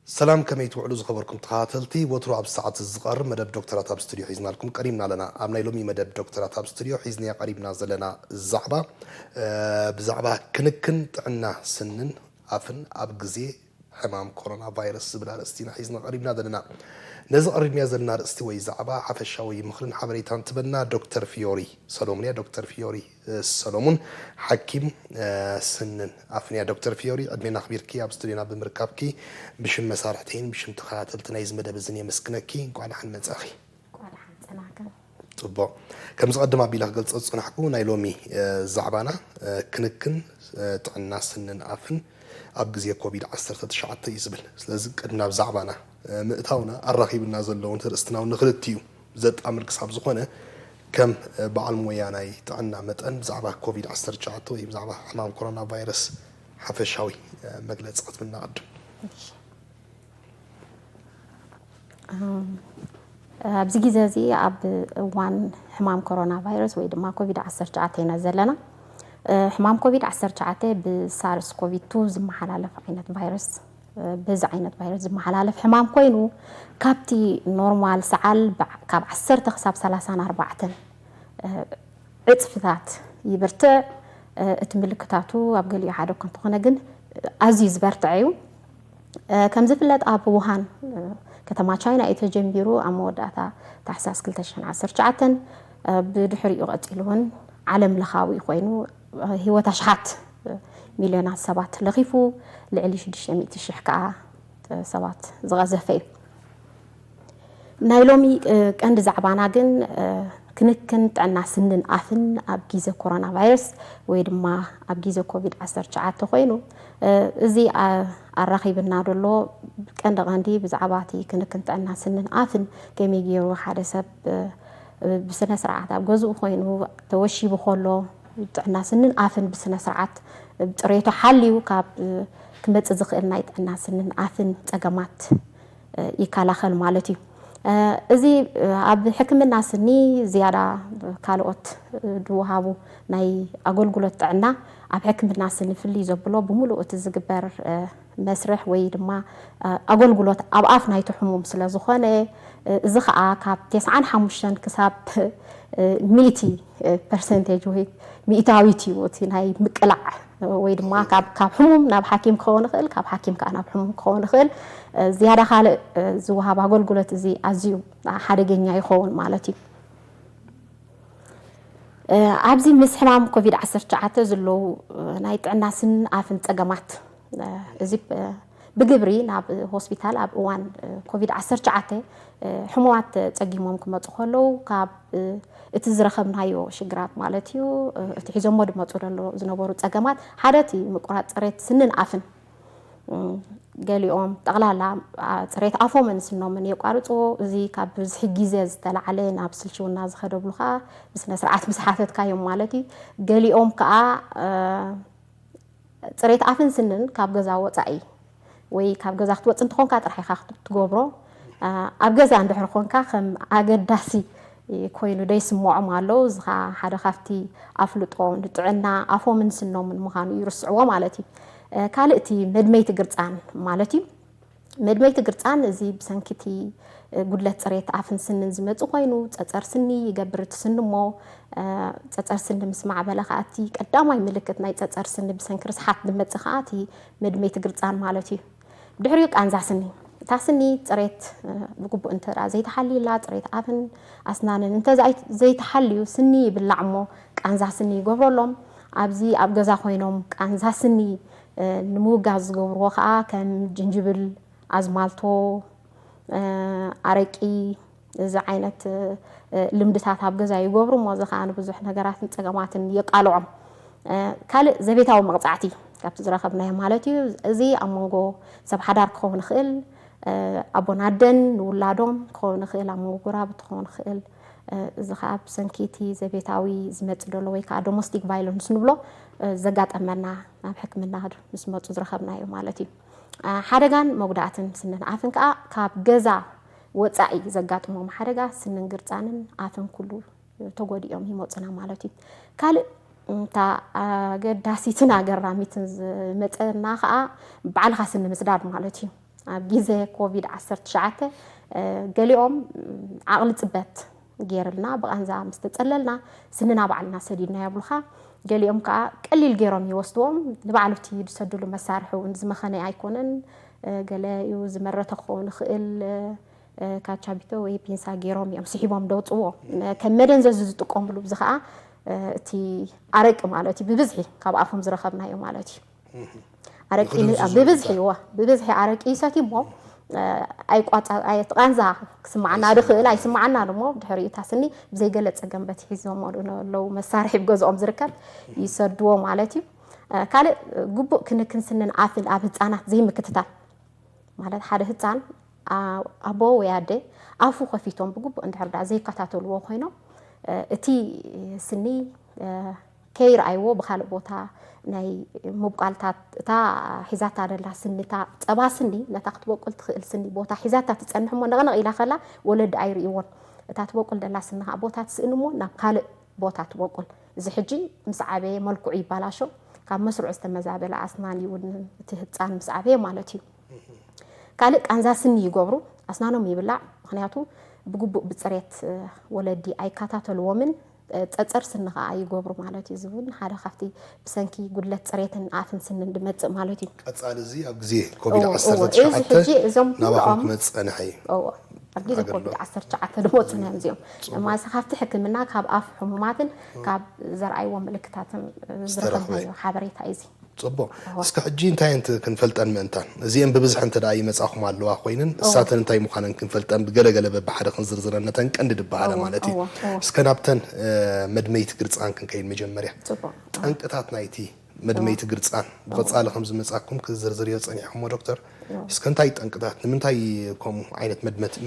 ሰላም፣ ከመይ ትውዕሉ ዝኸበርኩም ተኸታተልቲ? ወትሩ ኣብ ሰዓት ዝቐርብ መደብ ዶክተራት ኣብ ስቱዲዮ ሒዝናልኩም ቀሪብና ኣለና። ኣብ ናይ ሎሚ መደብ ዶክተራት ኣብ ስቱዲዮ ሒዝናያ ቀሪብና ዘለና ዛዕባ፣ እ፣ ብዛዕባ ክንክን ጥዕና ስንን ኣፍን ኣብ ግዜ ሕማም ኮሮና ቫይረስ ዝብል ኣርእስቲ ኢና ሒዝና ቀሪብና ዘለና። ነዚ ቀሪብናዮ ዘለና ኣርእስቲ ወይ ዛዕባ ሓፈሻዊ ምኽርን ሓበሬታን ትበልና ዶክተር ፊዮሪ ሰሎሙን እያ። ዶክተር ፊዮሪ ሰሎሙን፣ ሓኪም፣ እ፣ ስንን ኣፍን እያ። ዶክተር ፊዮሪ፣ ዕድሜና ኣኽቢርኪ ኣብ ስቱዲዮና ብምርካብኪ ብሽም መሳርሕተይን ብሽም ተኸታተልቲ ናይዚ መደብ እዝን የመስግነኪ። እንቋዕ ደሓን መጻኺ። እንቋዕ ደሓን ጸናሕካ። ጽቡቕ። ከም ዝቐድም ኣቢለ ክገልጾ ዝጸናሕኩ፣ ናይ ሎሚ፣ እ፣ ዛዕባና፣ እ፣ ክንክን፣ እ፣ ጥዕና ስንን ኣፍን ኣብ ግዜ ኮቪድ ዓሰርተ ትሽዓተ እዩ ዝብል። ስለዚ ቅድሚ ናብ ዛዕባና፣ እ፣ ምእታውና፣ ኣራኺብና ዘለውን ኣርእስትና እውን ንኽልቲኡ ዘጣምር ክሳብ ዝኾነ፣ ከም በዓል ሞያ ናይ ጥዕና መጠን ብዛዕባ ኮቪድ ዓሰርተ ትሽዓተ ወይ ብዛዕባ ሕማም ኮሮና ቫይረስ ሓፈሻዊ መግለጺ ክትብልና ቅድም። ኣብዚ ግዜ እዚ ኣብ እዋን ሕማም ኮሮና ቫይረስ ወይ ድማ ኮቪድ ዓሰርተ ትሽዓተ ኢና ዘለና። ሕማም ኮቪድ ዓሰርተ ትሽዓተ ብሳርስ ኮቪድ ቱ ዝመሓላለፍ ዓይነት ቫይረስ፣ በዚ ዓይነት ቫይረስ ዝመሓላለፍ ሕማም ኮይኑ፣ ካብቲ ኖርማል ሰዓል በ-፣ ካብ ዓሰርተ ክሳብ ሰላሳን ኣርባዕተን ዕጽፍታት ይብርትዕ። እቲ ምልክታቱ ኣብ ገሊኡ ሓደ እኳ እንተኾነ ግን ኣዝዩ ዝበርትዐ እዩ። ከም ዝፍለጥ ኣብ ውሃን ከተማ ቻይና እዩ ተጀሚሩ ኣብ መወዳእታ ታሕሳስ ክልተ ሽሕን ዓሰርተ ትሽዓተን፣ ብድሕሪኡ ቀጺሉ እውን ዓለም ለኻዊ ኮይኑ ህይወት ኣሽሓት ሚልዮናት ሰባት ለኺፉ፣ ልዕሊ ሽዱሽተ ሚእቲ ሽሕ ከኣ ሰባት ዝቐዘፈ እዩ። ናይ ሎሚ፣ እ፣ ቀንዲ ዛዕባና ግን፣ እ፣ ክንክን ጥዕና ስንን ኣፍን ኣብ ግዜ ኮሮና ቫይረስ ወይ ድማ ኣብ ግዜ ኮቪድ ዓሰርተ ትሽዓተ ኮይኑ፣ እ፣ እዚ፣ ኣ-፣ ኣራኺብና ዘሎ ቀንዲ ቀንዲ ብዛዕባ እቲ ክንክን ጥዕና ስንን ኣፍን ከመይ ገይሩ ሓደ ሰብ፣ እ፣ ብስነ ስርዓት ኣብ ገዝኡ ኮይኑ ተወሺቡ ከሎ ጥዕና ስንን ኣፍን ብስነ ስርዓት ጽሬቱ ሓልዩ ካብ፣ እ፣ ክመጽእ ዝኽእል ናይ ጥዕና ስንን ኣፍን ጸገማት ይከላኸል ማለት እዩ። እዚ ኣብ ሕክምና ስኒ ዝያዳ ካልኦት ዝወሃቡ ናይ ኣገልግሎት ጥዕና ኣብ ሕክምና ስኒ ፍልይ ዘብሎ ብምሉእ እቲ ዝግበር መስርሕ ወይ ድማ ኣገልግሎት ኣብ ኣፍ ናይቲ ሕሙም ስለ ዝኾነ፣ እዚ ኸኣ ካብ ተስዓን ሓሙሽተን ክሳብ ሚእቲ ፐርሰንቴጅ ወይ ሚእታዊት እዩ እቲ ናይ ምቅላዕ ወይ ድማ ካብ፣ ካብ ሕሙም ናብ ሓኪም ክኸውን ይኽእል፣ ካብ ሓኪም ከኣ ናብ ሕሙም ክኸውን ይኽእል። ዝያዳ ካልእ ዝወሃብ ኣገልግሎት እዚ ኣዝዩ ሓደገኛ ይኸውን ማለት እዩ። ኣብዚ ምስ ሕማም ኮቪድ ዓሰርተ ትሽዓተ ዘለዉ ናይ ጥዕና ስንን ኣፍን ጸገማት፣ እዚ ብግብሪ ናብ ሆስፒታል ኣብ እዋን ኮቪድ ዓሰርተ ትሽዓተ ሕሙማት ጸጊሞም ክመጹ ከለዉ ካብ እቲ ዝረኸብናዮ ሽግራት ማለት እዩ፣ እቲ ሒዞሞ ዝመጹ ዘሎ ዝነበሩ ጸገማት ሓደ እቲ ምቁራጽ ጽሬት ስንን ኣፍን፣ ገሊኦም ጠቕላላ፣ አ፣ ጽሬት ኣፎምን ስኖምን የቋርጽዎ። እዚ ካብ ብዝሒ ግዜ ዝተላዕለ ናብ ስልችውና ዝኸደብሉ ከኣ ብስነ ስርዓት ምስ ሓተትካዮም ማለት እዩ። ገሊኦም ከኣ፣ እ፣ ጽሬት ኣፍን ስንን ካብ ገዛ ወጻኢ ወይ ካብ ገዛ ክትወጽእ እንተኾንካ ጥራሕ ኢኻ ክት-፣ ትገብሮ። አ፣ ኣብ ገዛ እንድሕር ኮንካ ከም ኣገዳሲ ኮይኑ ደይስምዖም ኣለዉ። እዚ ኸኣ ሓደ ካብቲ ኣፍልጦ ንጥዕና ኣፎምን ስኖምን ምዃኑ ይርስዕዎ ማለት እዩ። እ፣ ካልእ እቲ መድመይቲ ግርጻን ማለት እዩ። መድመይቲ ግርጻን እዚ ብሰንኪ እቲ፣ እ፣ ጉድለት ጽሬት ኣፍን ስንን ዝመጽእ ኮይኑ፣ ጸጸር ስኒ ይገብር እቲ ስኒ እሞ፣ እ፣ ጸጸር ስኒ ምስ ማዕበለ ከኣ እቲ ቀዳማይ ምልክት ናይ ጸጸር ስኒ ብሰንኪ ርስሓት ዝመጽእ ከኣ እቲ መድመይቲ ግርጻን ማለት እዩ። ብድሕሪኡ ቃንዛ ስኒ። እታ ስኒ ጽሬት፣ እ፣ ብግቡእ እንተ ደኣ ዘይተሓልዩላ፣ ጽሬት ኣፍን ኣስናንን እንተ ዘይ-፣ ዘይተሓልዩ ስኒ ይብላዕ እሞ ቃንዛ ስኒ ይገብረሎም። ኣብዚ ኣብ ገዛ ኮይኖም ቃንዛ ስኒ፣ እ፣ ንምውጋዝ ዝገብርዎ ከኣ ከም ጅንጅብል፣ ኣዝማልቶ፣ እ፣ ኣረቂ፣ እዚ ዓይነት፣ እ፣ ልምድታት ኣብ ገዛ ይገብሩ እሞ፣ እዚ ከኣ ንብዙሕ ነገራትን ጸገማትን የቃልዖም። እ፣ ካልእ ዘቤታዊ መቕጻዕቲ ካብቲ ዝረኸብናዮ ማለት እዩ። እዚ ኣብ መንጎ ሰብ ሓዳር ክኸውን ይኽእል፣ እ፣ ኣቦን ኣደን ንውላዶም ክኸውን ይኽእል፣ ኣብ መንጎ ጎራብቲ ክኸውን ይኽእል። እ፣ እዚ ከኣ ብሰንኪ እቲ ዘቤታዊ ዝመጽእ ዘሎ ወይ ከኣ ዶሞስቲክ ቫይለንስ ንብሎ፣ እ፣ ዘጋጠመና ናብ ሕክምና ምስ መጹ ዝረኸብናዮ ማለት እዩ። እ፣ ሓደጋን መጉዳእትን ስንን ኣፍን ከኣ ካብ ገዛ ወጻኢ ዘጋጥሞም ሓደጋ ስንን ግርጻንን ኣፍን ኩሉ ተጎዲኦም ይመጹና ማለት እዩ። ካልእ እታ ኣገዳሲትን ኣገራሚትን ዝመጸና ከኣ ባዕልኻ ስኒ ምስዳድ ማለት እዩ። ኣብ ግዜ ኮቪድ ዓሰርተ ትሽዓተ ገሊኦም ዓቕሊ ፅበት ገይርልና ብቓንዛ ምስ ተፀለልና ስንና ባዕልና ሰዲድና የብሉኻ። ገሊኦም ከዓ ቀሊል ገይሮም ይወስድዎም። ንባዕሉ እቲ ዝሰድሉ መሳርሒ እውን ዝመኸነ ኣይኮነን። ገለ እዩ ዝመረተ ክኸውን ይኽእል። ካቻቢቶ ወይ ፒንሳ ገይሮም እዮም ስሒቦም ደውፅዎ። ከም መደንዘዚ ዝጥቀምሉ፣ እዚ ከዓ እቲ ኣረቂ ማለት እዩ። ብብዝሒ ካብ ኣፎም ዝረኸብናዮ ማለት እዩ። ኣረቂ ብብዝሒ እዋ ብብዝሒ ኣረቂ ይሰትዩ እሞ ኣይቋፃ እቲ ቃንዛ ክስማዓና ድኽእል ኣይስማዓና እሞ ድሕሪኡ እታ ስኒ ብዘይገለ ፀገም በቲ ሒዞም ኣለዉ መሳርሒ ብገዝኦም ዝርከብ ይሰድዎ ማለት እዩ። ካልእ ግቡእ ክንክን ስንን ኣፍን ኣብ ህፃናት ዘይምክትታል ማለት ሓደ ህፃን ኣቦ ወይ ኣደ ኣፉ ከፊቶም ብግቡእ እንድሕር ደኣ ዘይከታተልዎ ኮይኖም እቲ ስኒ ከይረኣይዎ ብካልእ ቦታ ናይ ምብቋልታት እታ ሒዛታ ደላ ስኒ እታ ፀባ ስኒ ነታ ክትበቁል ትኽእል ስኒ ቦታ ሒዛታ ትፀንሕ እሞ ነቕነቕ ኢላ ከላ ወለዲ ኣይርእይዎን። እታ ትበቁል ደላ ስኒ ከዓ ቦታ ትስእን እሞ ናብ ካልእ ቦታ ትበቁል። እዚ ሕጂ ምስ ዓበየ መልክዑ ይባላሾ። ካብ መስርዑ ዝተመዛበለ ኣስናን ይውንን እቲ ህፃን ምስ ዓበየ ማለት እዩ። ካልእ ቃንዛ ስኒ ይገብሩ። ኣስናኖም ይብላዕ። ምክንያቱ ብግቡእ ብፅሬት ወለዲ ኣይከታተልዎምን። ፀፀር ስኒ ከዓ ይገብሩ ማለት እዩ። እዚ እውን ሓደ ካብቲ ብሰንኪ ጉድለት ፅሬትን ኣፍን ስንን ድመፅእ ማለት እዩ። ቀፃሊ እዚ ኣብ ግዜ ኮቪድ ዓሰርተ ትሽዓተ ናባኹም ክመፅእ ፀንሐ እዩ። ኣብ ግዜ ኮቪድ ዓሰርተ ትሽዓተ ድመፁ እዮም እዚኦም። ማለትካ ካብቲ ሕክምና ካብ ኣፍ ሕሙማትን ካብ ዘርኣይዎ ምልክታትን ዝረኸብናዮ ሓበሬታ እዩ እዚ። ፅቡቕ። እስከ ሕጂ እንታይ እንቲ ክንፈልጠን ምእንታን እዚአን ብብዝሒ እንተ ደኣ ይመጻኹም ኣለዋ ኮይነን እሳተን እንታይ ምዃነን ክንፈልጠን ብገለገለ በብሓደ ክንዝርዝረን ነተን ቀንዲ ድበሃላ ማለት እዩ። እስከ ናብተን መድመይቲ ግርጻን ክንከይድ መጀመርያ። ጠንቅታት ናይቲ መድመይቲ ግርጻን ብቐጻሊ ከም ዝመጻኩም ክዝርዝርዮ ጸኒሕኩሞ ዶክተር። እስከ እንታይ ጠንቅታት ንምንታይ ከምኡ ዓይነት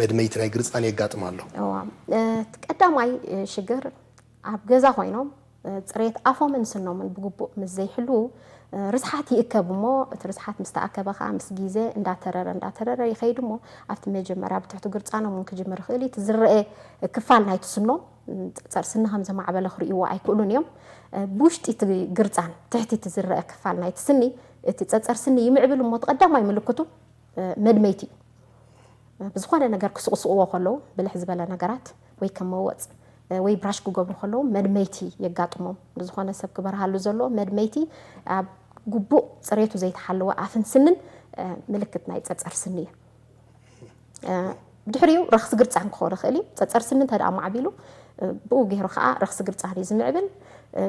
መድመይቲ ናይ ግርጻን የጋጥም ኣሎ? ቀዳማይ ሽግር ኣብ ገዛ ኮይኖም ፅሬት ኣፎምን ስኖምን ብግቡእ ምስ ዘይሕልዉ ርስሓት ይእከብ እሞ እቲ ርስሓት ምስ ተኣከበ ከዓ ምስ ግዜ እንዳተረረ እንዳተረረ ይኸይድ እሞ ኣብቲ መጀመርያ ብትሕቲ ግርፃኖም እውን ክጅምር ይኽእል እዩ። እቲ ዝረአ ክፋል ናይቲ ስኖም ፀፀር ስኒ ከም ዘማዕበለ ክርእይዎ ኣይክእሉን እዮም። ብውሽጢ እቲ ግርፃን ትሕቲ እቲ ዝረአ ክፋል ናይቲ ስኒ እቲ ፀፀር ስኒ ይምዕብል እሞ እቲ ቀዳማይ ምልክቱ መድመይቲ እዩ። ብዝኾነ ነገር ክስቕስቕዎ ከለዉ ብልሕ ዝበለ ነገራት ወይ ከም መወፅ ወይ ብራሽ ክገብሩ ከለዉ መድመይቲ የጋጥሞም። ንዝኾነ ሰብ ክበርሃሉ ዘለዎ መድመይቲ ኣብ ግቡእ ፅሬቱ ዘይተሓለወ ኣፍን ስንን ምልክት ናይ ፀፀር ስኒ እዩ። ድሕሪኡ ረኽሲ ግርፃን ክኸውን ይኽእል እዩ። ፀፀር ስኒ እንተ ደኣ ማዕቢሉ ብኡ ገይሩ ከዓ ረኽሲ ግርፃን እዩ ዝምዕብል።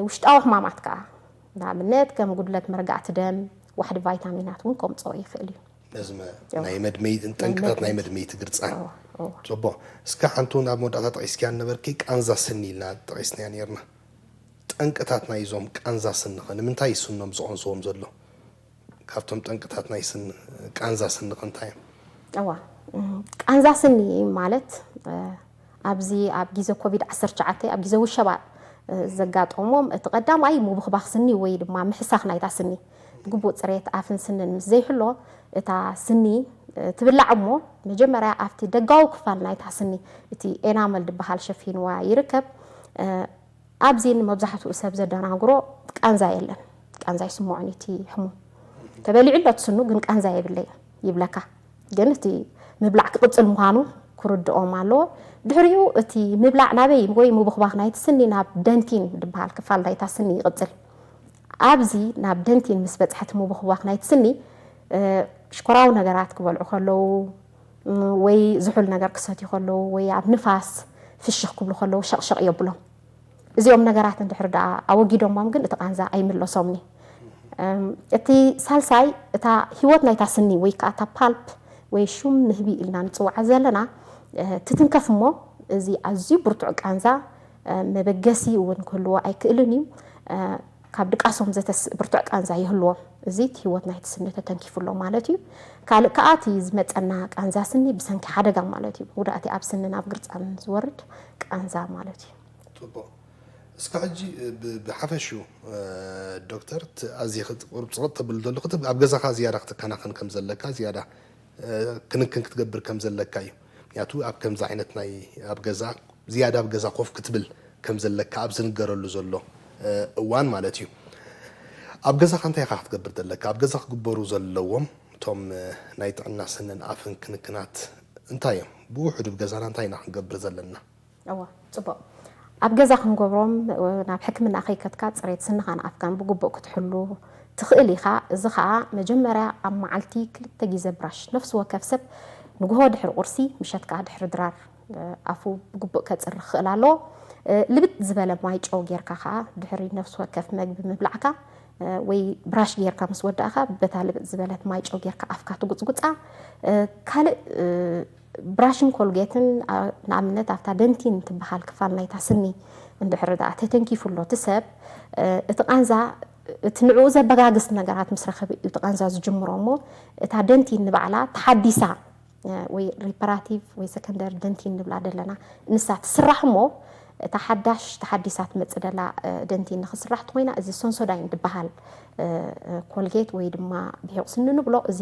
ውሽጣዊ ሕማማት ከዓ ንኣብነት ከም ጉድለት መርጋእቲ ደም፣ ዋሕዲ ቫይታሚናት እውን ከምፅኦ ይኽእል እዩ። ነዚ ናይ መድመይቲ ጠንቅታት ናይ መድመይቲ ግርፃን። ፅቡቕ። እስከ ሓንቲ ናብ መወዳእታ ጠቒስክያ ነበርኪ ቃንዛ ስኒ ኢልና ጠቒስናያ ነርና። ጠንቅታት ናይዞም ቃንዛ ስኒ ኸ ንምንታይ ስኖም ዝቐንስዎም ዘሎ? ካብቶም ጠንቅታት ናይ ስኒ ቃንዛ ስኒ ኸ እንታይ እዮም? እዋ ቃንዛ ስኒ ማለት ኣብዚ ኣብ ግዜ ኮቪድ ዓሰርተ ትሽዓተ ኣብ ግዜ ውሸባ ዘጋጠሞም እቲ ቀዳማይ ምብኽባኽ ስኒ ወይ ድማ ምሕሳኽ ናይታ ስኒ ብግቡእ ፅሬት ኣፍን ስንን ምስ ዘይሕሎ እታ ስኒ ትብላዕ እሞ መጀመርያ ኣብቲ ደጋዊ ክፋል ናይታ ስኒ እቲ ኤናመል ዝበሃል ሸፊንዋ ይርከብ። ኣብዚ ንመብዛሕትኡ ሰብ ዘደናግሮ ቃንዛ የለን። ቃንዛ ይስምዖን እቲ ሕሙም ተበሊዑ ኣሎ እቲ ስኑ ግን ቃንዛ የብለይ ይብለካ። ግን እቲ ምብላዕ ክቕጽል ምዃኑ ክርድኦም ኣለዎ። ድሕሪኡ እቲ ምብላዕ ናበይ ወይ ምብኽባኽ ናይቲ ስኒ ናብ ደንቲን ዝበሃል ክፋል ናይታ ስኒ ይቕጽል። ኣብዚ ናብ ደንቲን ምስ በጽሐ እቲ ምብኽባኽ ናይቲ ስኒ ሽኮራዊ ነገራት ክበልዑ ከለዉ ወይ ዝሑል ነገር ክሰትዩ ከለዉ ወይ ኣብ ንፋስ ፍሽኽ ክብሉ ከለዉ ሸቕሸቕ የብሎም። እዚኦም ነገራት እንድሕር ደኣ ኣወጊዶሞም ግን እቲ ቃንዛ ኣይምለሶምኒ። እቲ ሳልሳይ እታ ህይወት ናይታ ስኒ ወይ ከዓ እታ ፓልፕ ወይ ሹም ንህቢ ኢልና ንፅውዓ ዘለና ትትንከፍ እሞ እዚ ኣዝዩ ብርቱዕ ቃንዛ መበገሲ እውን ክህልዎ ኣይክእልን እዩ። ካብ ድቃሶም ዘተስእ ብርቱዕ ቃንዛ ይህልዎም። እዚ እቲ ህይወት ናይቲ ስኒ ተተንኪፉ ኣሎ ማለት እዩ። ካልእ ከዓ እቲ ዝመፀና ቃንዛ ስኒ ብሰንኪ ሓደጋ ማለት እዩ። ጉዳእቲ ኣብ ስኒ ናብ ግርፃን ዝወርድ ቃንዛ ማለት እዩ። ፅቡቕ። እስከ ሕጂ ብሓፈሽኡ ዶክተር ኣዚ ቁርብ ፅቕጥ ተብል ዘለኹ ኣብ ገዛኻ ዝያዳ ክትከናኸን ከም ዘለካ ዝያዳ ክንክን ክትገብር ከም ዘለካ እዩ። ምክንያቱ ኣብ ከምዚ ዓይነት ናይ ኣብ ገዛ ዝያዳ ኣብ ገዛ ኮፍ ክትብል ከም ዘለካ ኣብ ዝንገረሉ ዘሎ እዋን ማለት እዩ። ኣብ ገዛኻ እንታይ ኢኻ ክትገብር ዘለካ? ኣብ ገዛ ክግበሩ ዘለዎም እቶም ናይ ጥዕና ስንን ኣፍን ክንክናት እንታይ እዮም? ብውሕዱ ኣብ ገዛና እንታይ ኢና ክንገብር ዘለና? እዋ፣ ፅቡቕ። ኣብ ገዛ ክንገብሮም፣ ናብ ሕክምና ከይከድካ ፅሬት ስንኻን ኣፍካን ብግቡእ ክትሕሉ ትኽእል ኢኻ። እዚ ኸዓ መጀመርያ ኣብ መዓልቲ ክልተ ግዜ ብራሽ ነፍሲ ወከፍ ሰብ ንግሆ ድሕሪ ቁርሲ፣ ምሸት ከዓ ድሕሪ ድራር ኣፉ ብግቡእ ከፅሪ ክኽእል ኣለዎ። ልብጥ ዝበለ ማይ ጨው ጌርካ ከዓ ድሕሪ ነፍሲ ወከፍ መግቢ ምብላዕካ ወይ ብራሽ ጌርካ ምስ ወዳእካ በታ ልብጥ ዝበለት ማይ ጨው ጌርካ ኣፍካ ትጉፅጉፃ። ካልእ ብራሽን ኮልጌትን ንኣብነት ኣብታ ደንቲን ትበሃል ክፋል ናይታ ስኒ እንድሕር ደኣ ተተንኪፉ ኣሎ እቲ ሰብ እቲ ቃንዛ እቲ ንዕኡ ዘበጋግስ ነገራት ምስ ረኸበ እዩ እቲ ቃንዛ ዝጅምሮ እሞ እታ ደንቲን ንባዕላ ተሓዲሳ ወይ ሪፐራቲቭ ወይ ሰከንደር ደንቲን ንብላ ደለና ንሳ ትስራሕ እሞ እታ ሓዳሽ ተሓዲሳ ትመፅእ ደላ ደንቲን ንክስራሕ ተኮይና እዚ ሶንሶዳይን ዝበሃል ኮልጌት ወይ ድማ ብሒቑ ስኒ ንብሎ እዚ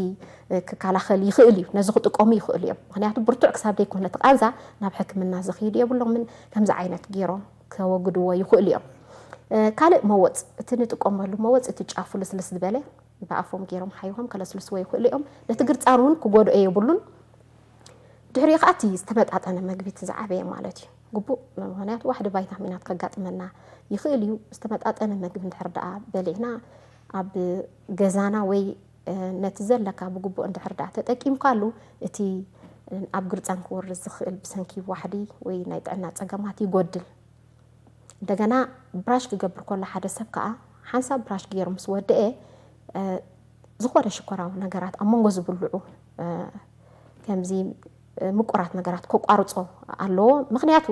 ክከላኸል ይኽእል እዩ። ነዚ ክጥቀሙ ይኽእሉ እዮም። ምክንያቱ ብርቱዕ ክሳብ ዘይኮነ እቲ ቃንዛ ናብ ሕክምና ዝኽይድ የብሎምን። ከምዚ ዓይነት ገይሮም ከወግድዎ ይኽእሉ እዮም። ካልእ መወፅ እቲ ንጥቀመሉ መወፅ እቲ ጫፉ ልስልስ ዝበለ ብኣፎም ገይሮም ሓይኾም ከለስልስዎ ይኽእሉ እዮም። ነቲ ግርፃን እውን ክጎድኦ የብሉን። ድሕሪኡ ከዓ እቲ ዝተመጣጠነ መግቢ እቲ ዝዓበየ ማለት እዩ ግቡእ። ምክንያቱ ዋሕዲ ቫይታሚናት ከጋጥመና ይኽእል እዩ። ዝተመጣጠነ መግቢ እንድሕር ደኣ በሊዕና ኣብ ገዛና ወይ ነቲ ዘለካ ብግቡእ እንድሕር ደኣ ተጠቂምካሉ እቲ ኣብ ግርፃን ክወርድ ዝኽእል ብሰንኪ ዋሕዲ ወይ ናይ ጥዕና ፀገማት ይጎድል። እንደገና ብራሽ ክገብር ከሎ ሓደ ሰብ ከዓ ሓንሳብ ብራሽ ገይሩ ምስ ወደአ ዝኾነ ሽኮራዊ ነገራት ኣብ መንጎ ዝብልዑ ከምዚ ምቁራት ነገራት ከቋርፆ ኣለዎ። ምክንያቱ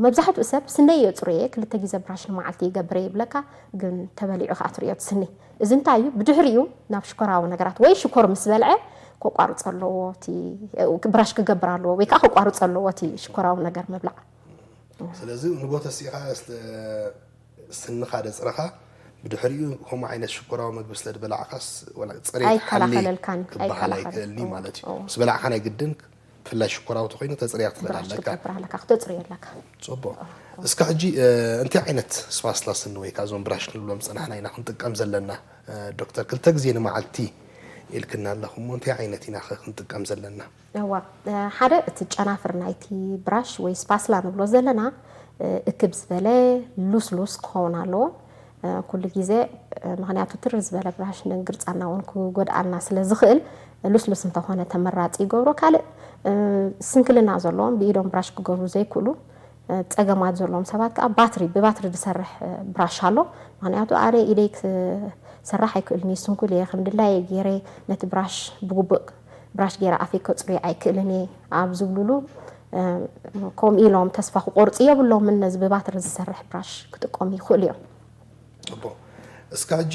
መብዛሕትኡ ሰብ ስነይ የፅርየ ክልተ ግዜ ብራሽ ንመዓልቲ ይገብረ ይብለካ፣ ግን ተበሊዑ ከዓ ትሪኦ እቲ ስኒ። እዚ እንታይ እዩ? ብድሕሪኡ ናብ ሽኮራዊ ነገራት ወይ ሽኮር ምስ በልዐ ከቋርፆ ኣለዎ፣ ብራሽ ክገብር ኣለዎ ወይ ከዓ ከቋርፆ ኣለዎ እቲ ሽኮራዊ ነገር ምብላዕ። ስለዚ ንጎ ተሲኻ ስንኻ ደፅረኻ ብድሕሪኡ ከምኡ ዓይነት ሽኮራዊ መግቢ ስለ ዝበላዕካስ ወላ ፅሬት ሓሊ ኣይከላኸለልካን፣ ክበሃል ኣይከላኸል። ኣይክእልኒ እዎ፣ ማለት እዩ። እዎ። ምስ በላዕካ ናይ ግድን ብፍላይ ሽኮራዊ ተኮይኑ ተፅርያ ክትበላ ብራሽ ኣለካ። ክትገብር ኣለካ፣ ክተፅርዮ ኣለካ። ፅቡቅ። እስከ ሕጂ እንታይ ዓይነት ስፓስላ ስኒ ወይ ከዓ እዞም ብራሽ ንብሎም ዝፀናሕና ኢና ክንጥቀም ዘለና? ዶክተር ክልተ ግዜ ንመዓልቲ ኢልክና ኣለኹ እሞ እንታይ ዓይነት ኢና ኸ ክንጥቀም ዘለና? እዋ፣ ሓደ እቲ ጨናፍር ናይቲ ብራሽ ወይ ስፓስላ ንብሎ ዘለና እክብ ዝበለ ሉስሉስ ክኸውን ኣለዎ። ኩሉ ግዜ ምክንያቱ ትር ዝበለ ብራሽ ንግርፃና እውን ክጎድኣልና ስለ ዝኽእል ሉስሉስ እንተኾነ ተመራፂ ይገብሮ። ካልእ ስንክልና ዘለዎም ብኢዶም ብራሽ ክገብሩ ዘይክእሉ ፀገማት ዘለዎም ሰባት ከዓ ባትሪ ብባትሪ ዝሰርሕ ብራሽ ኣሎ። ምክንያቱ ኣነ ኢደይ ክሰርሕ ኣይክእልን እዩ፣ ስንኩል እየ። ከም ድላየ ገይረ ነቲ ብራሽ ብግቡእ ብራሽ ገይረ ኣፈይ ከፅርዮ ኣይክእልን እየ ኣብ ዝብልሉ ከምኡ ኢሎም ተስፋ ክቆርፁ የብሎምን። ነዚ ብባትሪ ዝሰርሕ ብራሽ ክጥቀሙ ይኽእሉ እዮም። እቦ እስካ ሕጂ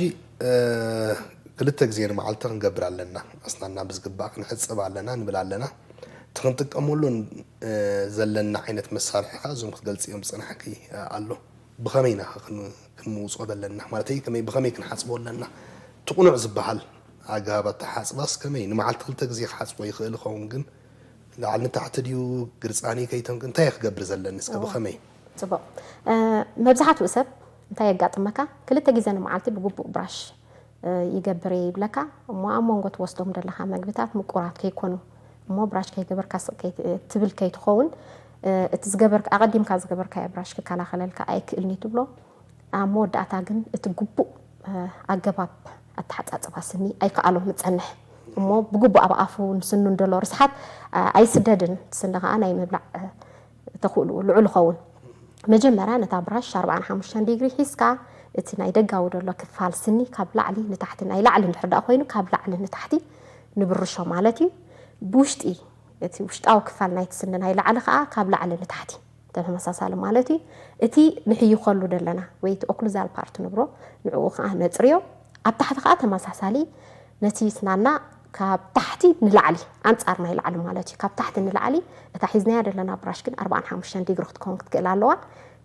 ክልተ ግዜ ንመዓልቲ ክንገብር ኣለና፣ ኣስናና ብዝግባእ ክንሕፅብ ኣለና ንብል ኣለና። እቲ ክንጥቀመሉ ዘለና ዓይነት መሳርሒ ከዓ እዞም ክትገልፅዮም ዝፀናሕኪ ኣሎ። ብኸመይ ኢና ክንውፅኦ ዘለና ማለት ከመይ ብኸመይ ክንሓፅቦ ኣለና? እቲ ቁኑዕ ዝበሃል ኣገባብ ኣተሓፅባስ ከመይ? ንመዓልቲ ክልተ ግዜ ክሓፅቦ ይኽእል ይኸውን ግን ላዕሊ ንታሕቲ ድዩ ግርፃኒ ከይተንክ እንታይ ክገብር ዘለኒ እስከ ብኸመይ? ፅቡቕ። መብዛሕትኡ ሰብ እንታይ የጋጥመካ? ክልተ ግዜ ንመዓልቲ ብግቡእ ብራሽ ይገብር እየ ይብለካ እሞ ኣብ መንጎ ትወስዶም ዘለካ መግብታት ምቁራት ከይኮኑ እሞ ብራሽ ከይገበርካ ስቕ ትብል ከይትኸውን እቲ ዝገበርካ ኣቐዲምካ ዝገበርካዮ ብራሽ ክከላኸለልካ ኣይክእልኒ ትብሎ። ኣብ መወዳእታ ግን እቲ ግቡእ ኣገባብ ኣተሓፃፅባ ስኒ ኣይከኣሎ ምፀንሕ እሞ ብግቡእ ኣብ ኣፉ ንስኑ እንደሎ ርስሓት ኣይስደድን ስኒ ከዓ ናይ ምብላዕ ተኽእልኡ ልዑል ይኸውን። መጀመርያ ነታ ብራሽ ኣርባዓን ሓሙሽተን ዲግሪ ሒዝካ እቲ ናይ ደጋዊ ዘሎ ክፋል ስኒ ካብ ላዕሊ ንታሕቲ ናይ ላዕሊ እንድሕር ደኣ ኮይኑ ካብ ላዕሊ ንታሕቲ ንብርሾ ማለት እዩ። ብውሽጢ እቲ ውሽጣዊ ክፋል ናይቲ ስኒ ናይ ላዕሊ ከዓ ካብ ላዕሊ ንታሕቲ ተመሳሳሊ ማለት እዩ። እቲ ንሕይኸሉ ደለና ወይ እቲ ኦክሉዛል ፓርት ንብሮ ንዕኡ ከዓ ነፅርዮ። ኣብ ታሕቲ ከዓ ተመሳሳሊ ነቲ ስናና ካብ ታሕቲ ንላዕሊ ኣንፃር ናይ ላዕሊ ማለት እዩ። ካብ ታሕቲ ንላዕሊ እታ ሒዝናያ ዘለና ብራሽ ግን ኣርባዓን ሓሙሽተን ዲግሪ ክትከውን ክትክእል ኣለዋ።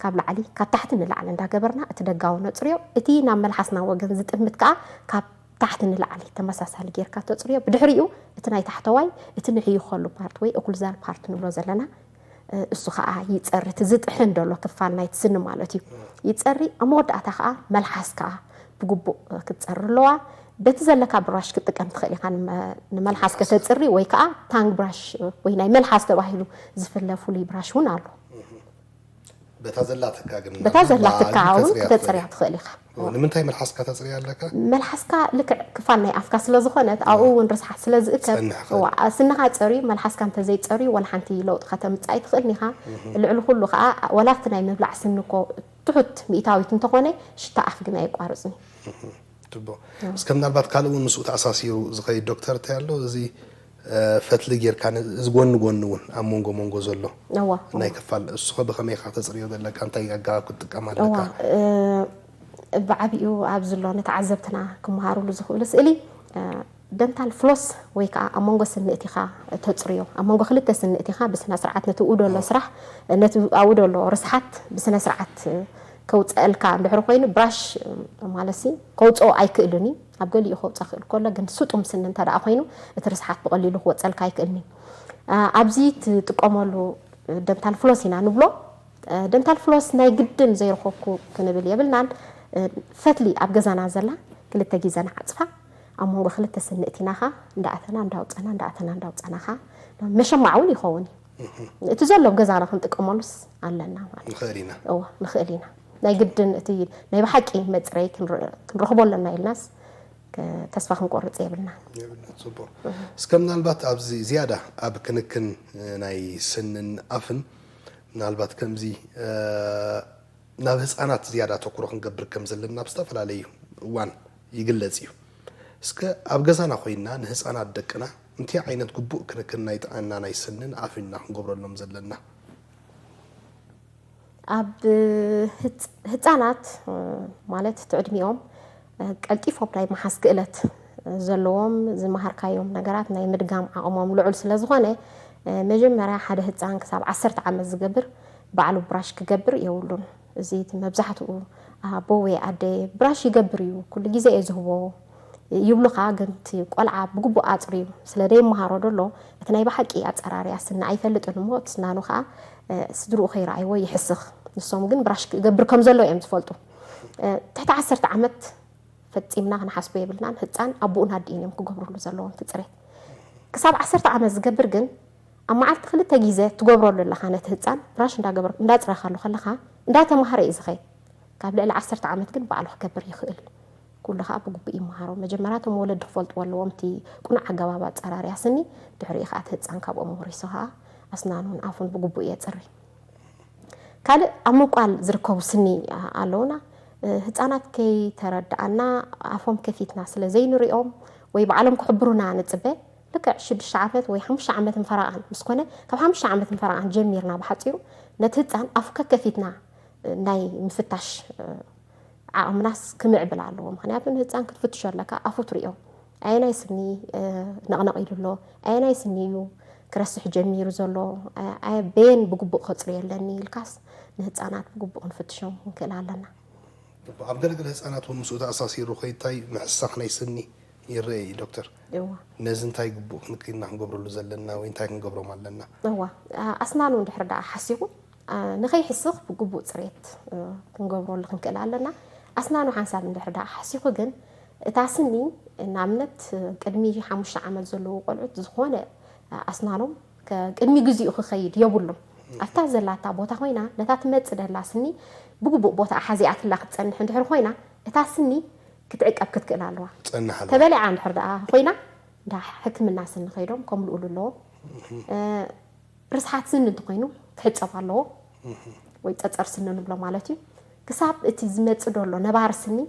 ካብ ላዕሊ ካብ ታሕቲ ንላዕሊ እንዳገበርና እቲ ደጋዊ ነፅርዮ። እቲ ናብ መልሓስና ወገን ዝጥምት ከዓ ካብ ታሕቲ ንላዕሊ ተመሳሳሊ ጌርካ ተፅርዮ። ብድሕሪኡ እቲ ናይ ታሕተዋይ እቲ ንሕይኸሉ ፓርት ወይ ኦክሉዛል ፓርት ንብሎ ዘለና እሱ ከዓ ይፀሪ። እቲ ዝጥሕን ዘሎ ክፋል ናይቲ ስኒ ማለት እዩ ይፀሪ። ኣብ መወዳእታ ከዓ መልሓስ ከዓ ብግቡእ ክትፀሪ ኣለዋ። በቲ ዘለካ ብራሽ ክትጥቀም ትኽእል ኢኻ። ንመ- ንመልሓስ ከተፅሪ ወይ ከዓ ታንግ ብራሽ ወይ ናይ መልሓስ ተባሂሉ ዝፍለ ፍሉይ ብራሽ እውን ኣሎ። በታ ዘላትካ ግን በታ ዘላትካ እውን ክተፅርያ ትኽእል ኢኻ። ንምንታይ መልሓስካ ተፅርያ ኣለካ? መልሓስካ ልክዕ ክፋል ናይ ኣፍካ ስለ ዝኾነት ኣብኡ እውን ርስሓት ስለ ዝእከብ ጸንሕ ኸ? እዋ፣ ስንኻ ፀርዩ መልሓስካ እንተዘይፀርዩ ወላ ሓንቲ ለውጢ ከተምፅእ ኣይትኽእልን ኢኻ። ልዕሊ ኩሉ ከዓ ወላ ኣብቲ ናይ ምብላዕ ስኒ እኮ ትሑት ሚእታዊት እንተኾነ ሽታ ኣፍ ግን ኣየቋርፅን እዩ። ትቦ እስከ ምናልባት ካልእ እውን ምስኡ ተኣሳሲሩ ዝኸይድ ዶክተር እንታይ ኣሎ እዚ እ፣ ፈትሊ ጌርካ ን- እዚ ጎኒ ጎኒ እውን ኣብ መንጎ መንጎ ዘሎ እዋ ናይ ክፋል እሱ ኸ ብኸመይ ኢኻ ተፅርዮ ዘለካ እንታይ ኣገባብ ክትጥቀም እዋ ኣለካ? እ፣ ብዓቢኡ ኣብ ዝሎ ንተዓዘብትና ክመሃሩሉ ዝኽእሉ ስእሊ እ፣ ደንታል ፍሎስ ወይ ከዓ ኣብ መንጎ ስኒ እቲኻ ተፅርዮ ኣብ መንጎ ክልተ ስኒ እቲኻ ብስነ ስርዓት ነቲ ኡ ደሎ ስራሕ ነቲ ኣብኡ ደሎ ርስሓት ብስነ ስርዓት ከውፀአልካ እንድሕር ኮይኑ ብራሽ ማለት ሲ ከውፅኦ ኣይክእልን እዩ። ኣብ ገሊኡ ከውፃ ክእል ከሎ ግን ስጡም ስኒ እንተ ደኣ ኮይኑ እቲ ርስሓት ብቐሊሉ ክወፀልካ ኣይክእልን እዩ። እ፣ ኣብዚ ትጥቀመሉ ደንታል ፍሎስ ኢና ንብሎ። እ፣ ደንታል ፍሎስ ናይ ግድን ዘይረኸብኩ ክንብል የብልናን። እ፣ ፈትሊ ኣብ ገዛና ዘላ ክልተ ግዜ ንዓፅፋ ኣብ መንጎ ክልተ ስኒ እቲናኻ እንዳኣተና እንዳውፀና እንዳኣተና እንዳውፀናኻ መሸማዕ እውን ይኸውን እዩ። እቲ ዘሎ ኣብ ገዛና ክንጥቀመሉስ ኣለና ማለት እዩ። ንኽእል ኢና። እዋ ንኽእል ኢና። ናይ ግድን እቲ ናይ ብሓቂ መፅረይ ክንረ- ክንረኽቦ ኣለና ኢልናስ ከ- ተስፋ ክንቆርፅ የብልና። የብልና። ፅቡቅ። እስከ ምናልባት ኣብዚ ዝያዳ ኣብ ክንክን እ፣ ናይ ስንን ኣፍን ምናልባት ከምዚ እ፣ ናብ ህፃናት ዝያዳ ኣተኩሮ ክንገብር ከም ዘለና ኣብ ዝተፈላለዩ እዋን ይግለፅ እዩ። እስከ ኣብ ገዛና ኮይና ንህፃናት ደቅና እንታይ ዓይነት ግቡእ ክንክን ናይ ጥዕና ናይ ስንን ኣፍን ኢና ክንገብረሎም ዘለና? ኣብ ህፅ- ህፃናት እ፣ ማለት እቲ ዕድሚኦም እ፣ ቀልጢፎም ናይ ምሓዝ ክእለት ዘለዎም ዝመሃርካዮም ነገራት ናይ ምድጋም ዓቕሞም ልዑል ስለ ዝኾነ እ፣ መጀመርያ ሓደ ህፃን ክሳብ ዓሰርተ ዓመት ዝገብር ባዕሉ ብራሽ ክገብር የብሉን። እዚ እቲ መብዛሕትኡ ኣቦ ወይ ኣደ ብራሽ ይገብር እዩ ኩሉ ግዜ እየ ዝህቦ ይብሉኻ፣ ግን እቲ ቆልዓ ብግቡእ ኣፅርዩ ስለ ደይመሃሮ ደሎ እቲ ናይ ብሓቂ ኣፀራርያ ስኒ ኣይፈልጥን እሞ እቲ ስናኑ ከዓ እ፣ ስድርኡ ከይረኣይዎ ይሕስኽ። ንሶም ግን ብራሽ ክገብር ከም ዘሎ እዮም ዝፈልጡ። እ፣ ትሕቲ ዓሰርተ ዓመት ፈፂምና ክንሓስቦ የብልናን። ህፃን ኣቦኡን ኣዲኡን እዮም ክገብርሉ ዘለዎም እቲ ፅሬት። ክሳብ ዓሰርተ ዓመት ዝገብር ግን ኣብ መዓልቲ ክልተ ግዜ ትገብረሉ ኣለኻ ነቲ ህፃን ብራሽ እንዳገበር እንዳፅረኻሉ ከለኻ እንዳተማሃረ እዩ ዝኸይድ። ካብ ልዕሊ ዓሰርተ ዓመት ግን ባዕሉ ክገብር ይኽእል። ኩሉ ከዓ ብግቡእ ይመሃሮ። መጀመርያ እቶም ወለዲ ክፈልጥዎ ኣለዎም እቲ ቁኑዕ ኣገባብ ኣፀራርያ ስኒ፣ ድሕሪኡ ከዓ እቲ ህፃን ካብኦም ወሪሱ ከዓ ኣስናኑን ኣፉን ብግቡእ የፅሪ። ካልእ ኣብ ምብቋል ዝርከቡ ስኒ ኣለውና። ህፃናት ከይተረድኣና ኣፎም ከፊትና ስለ ዘይንሪኦም ወይ ባዕሎም ክሕብሩና ንፅበ። ልክዕ ሽዱሽተ ዓመት ወይ ሓሙሽተ ዓመት ንፈረቓን ምስ ኮነ ካብ ሓሙሽተ ዓመት ንፈረቓን ጀሚርና ብሓፂሩ ነቲ ህፃን ኣፉ ከከፊትና ናይ ምፍታሽ ዓቕምናስ ክምዕብል ኣለዎ። ምክንያቱ ንህፃን ክትፍትሾ ኣለካ ኣፉ ትሪኦ ኣየናይ ስኒ ነቕነቕ ኢሉ ኣሎ ኣየናይ ስኒ እዩ ክረስሕ ጀሚሩ ዘሎ በየን ብግቡእ ከፅርዮ ኣለኒ ኢልካስ ንህፃናት ብግቡእ ክንፍትሾም ክንክእል ኣለና። ኣብ ገለገለ ህፃናት እውን ምስኡ ተኣሳሲሩ ከይታይ ምሕሳኽ ናይ ስኒ ይረአ እዩ ዶክተር። እዋ ነዚ እንታይ ግቡእ ክንክልና ክንገብረሉ ዘለና ወይ እንታይ ክንገብሮም ኣለና? እዋ ኣስናኑ እንድሕር ደኣ ሓሲኹ ንኸይሕስኽ ብግቡእ ፅሬት ክንገብረሉ ክንክእል ኣለና። ኣስናኑ ሓንሳብ እንድሕር ደኣ ሓሲኹ ግን እታ ስኒ ንኣብነት ቅድሚ ሓሙሽተ ዓመት ዘለዉ ቆልዑት ዝኾነ ኣስናኖም ቅድሚ ግዚኡ ክኸይድ የብሉን። ኣብታ ዘላታ ቦታ ኮይና ነታ ትመፅእ ደላ ስኒ ብግቡእ ቦታ ሓዚኣትላ ክትፀንሕ እንድሕር ኮይና እታ ስኒ ክትዕቀብ ክትክእል ኣለዋ። ትፀንሕ ኣለዋ። ተበሊዓ እንድሕር ደኣ ኮይና እንዳ ሕክምና ስኒ ከይዶም ከምልኡሉ ኣለዎም። ርስሓት ስኒ እንተኮይኑ ክሕፀብ ኣለዎ ወይ ፀፀር ስኒ ንብሎ ማለት እዩ። ክሳብ እቲ ዝመፅእ ደሎ ነባሪ ስኒ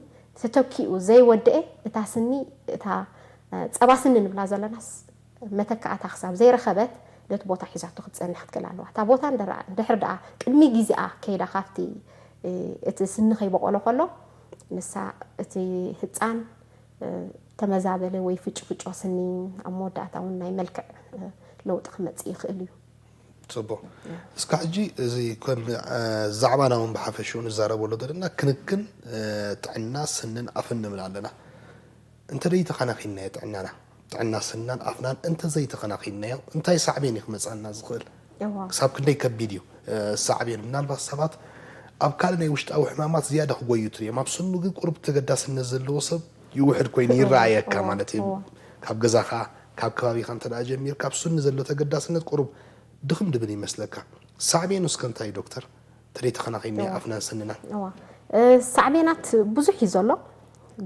ተተኪኡ ዘይወደአ እታ ስኒ እታ ፀባ ስኒ ንብላ ዘለናስ መተካእታ ክሳብ ዘይረኸበት ነቲ ቦታ ሒዛቶ ክትፀንሕ ክትክእል ኣለዋ። እታ ቦታ እንድሕር ደኣ ቅድሚ ግዜኣ ከይዳ ካብቲ እቲ ስኒ ከይበቆሎ ከሎ ንሳ እቲ ህፃን ተመዛበለ ወይ ፍጭፍጮ ስኒ ኣብ መወዳእታ እውን ናይ መልክዕ ለውጢ ክመፅእ ይኽእል እዩ። ፅቡቅ። እስካ ሕጂ እዚ ከም ዛዕባና እውን ብሓፈሽኡ ንዛረበሉ ዘለና ክንክን ጥዕና ስንን ኣፍን ንብል ኣለና። እንተ ዘይተኸናኺንናዮ ጥዕናና ጥዕና ስንናን ኣፍናን እንተ ዘይተኸናኺንናዮ እንታይ ሳዕቤን እዩ ክመፅኣና ዝኽእል? ክሳብ ክንደይ ከቢድ እዩ ሳዕቤን? ምናልባት ሰባት ኣብ ካልእ ናይ ውሽጣዊ ሕማማት ዝያዳ ክጎዩ ትሪኦም ኣብ ስኑ ግን ቁሩብ ተገዳስነት ዘለዎ ሰብ ይውሕድ ኮይኑ ይረኣየካ ማለት እዩ። ካብ ገዛኻ፣ ካብ ከባቢኻ እንተ ደኣ ጀሚርካ፣ ኣብ ስኒ ዘሎ ተገዳስነት ቁሩብ ድኽም ድብል ይመስለካ። ሳዕቤኑ እስከ እንታይ እዩ ዶክተር? ተደይ ተኸናኺኒ ኣፍናን ስንናን። እዋ ሳዕቤናት ብዙሕ እዩ ዘሎ።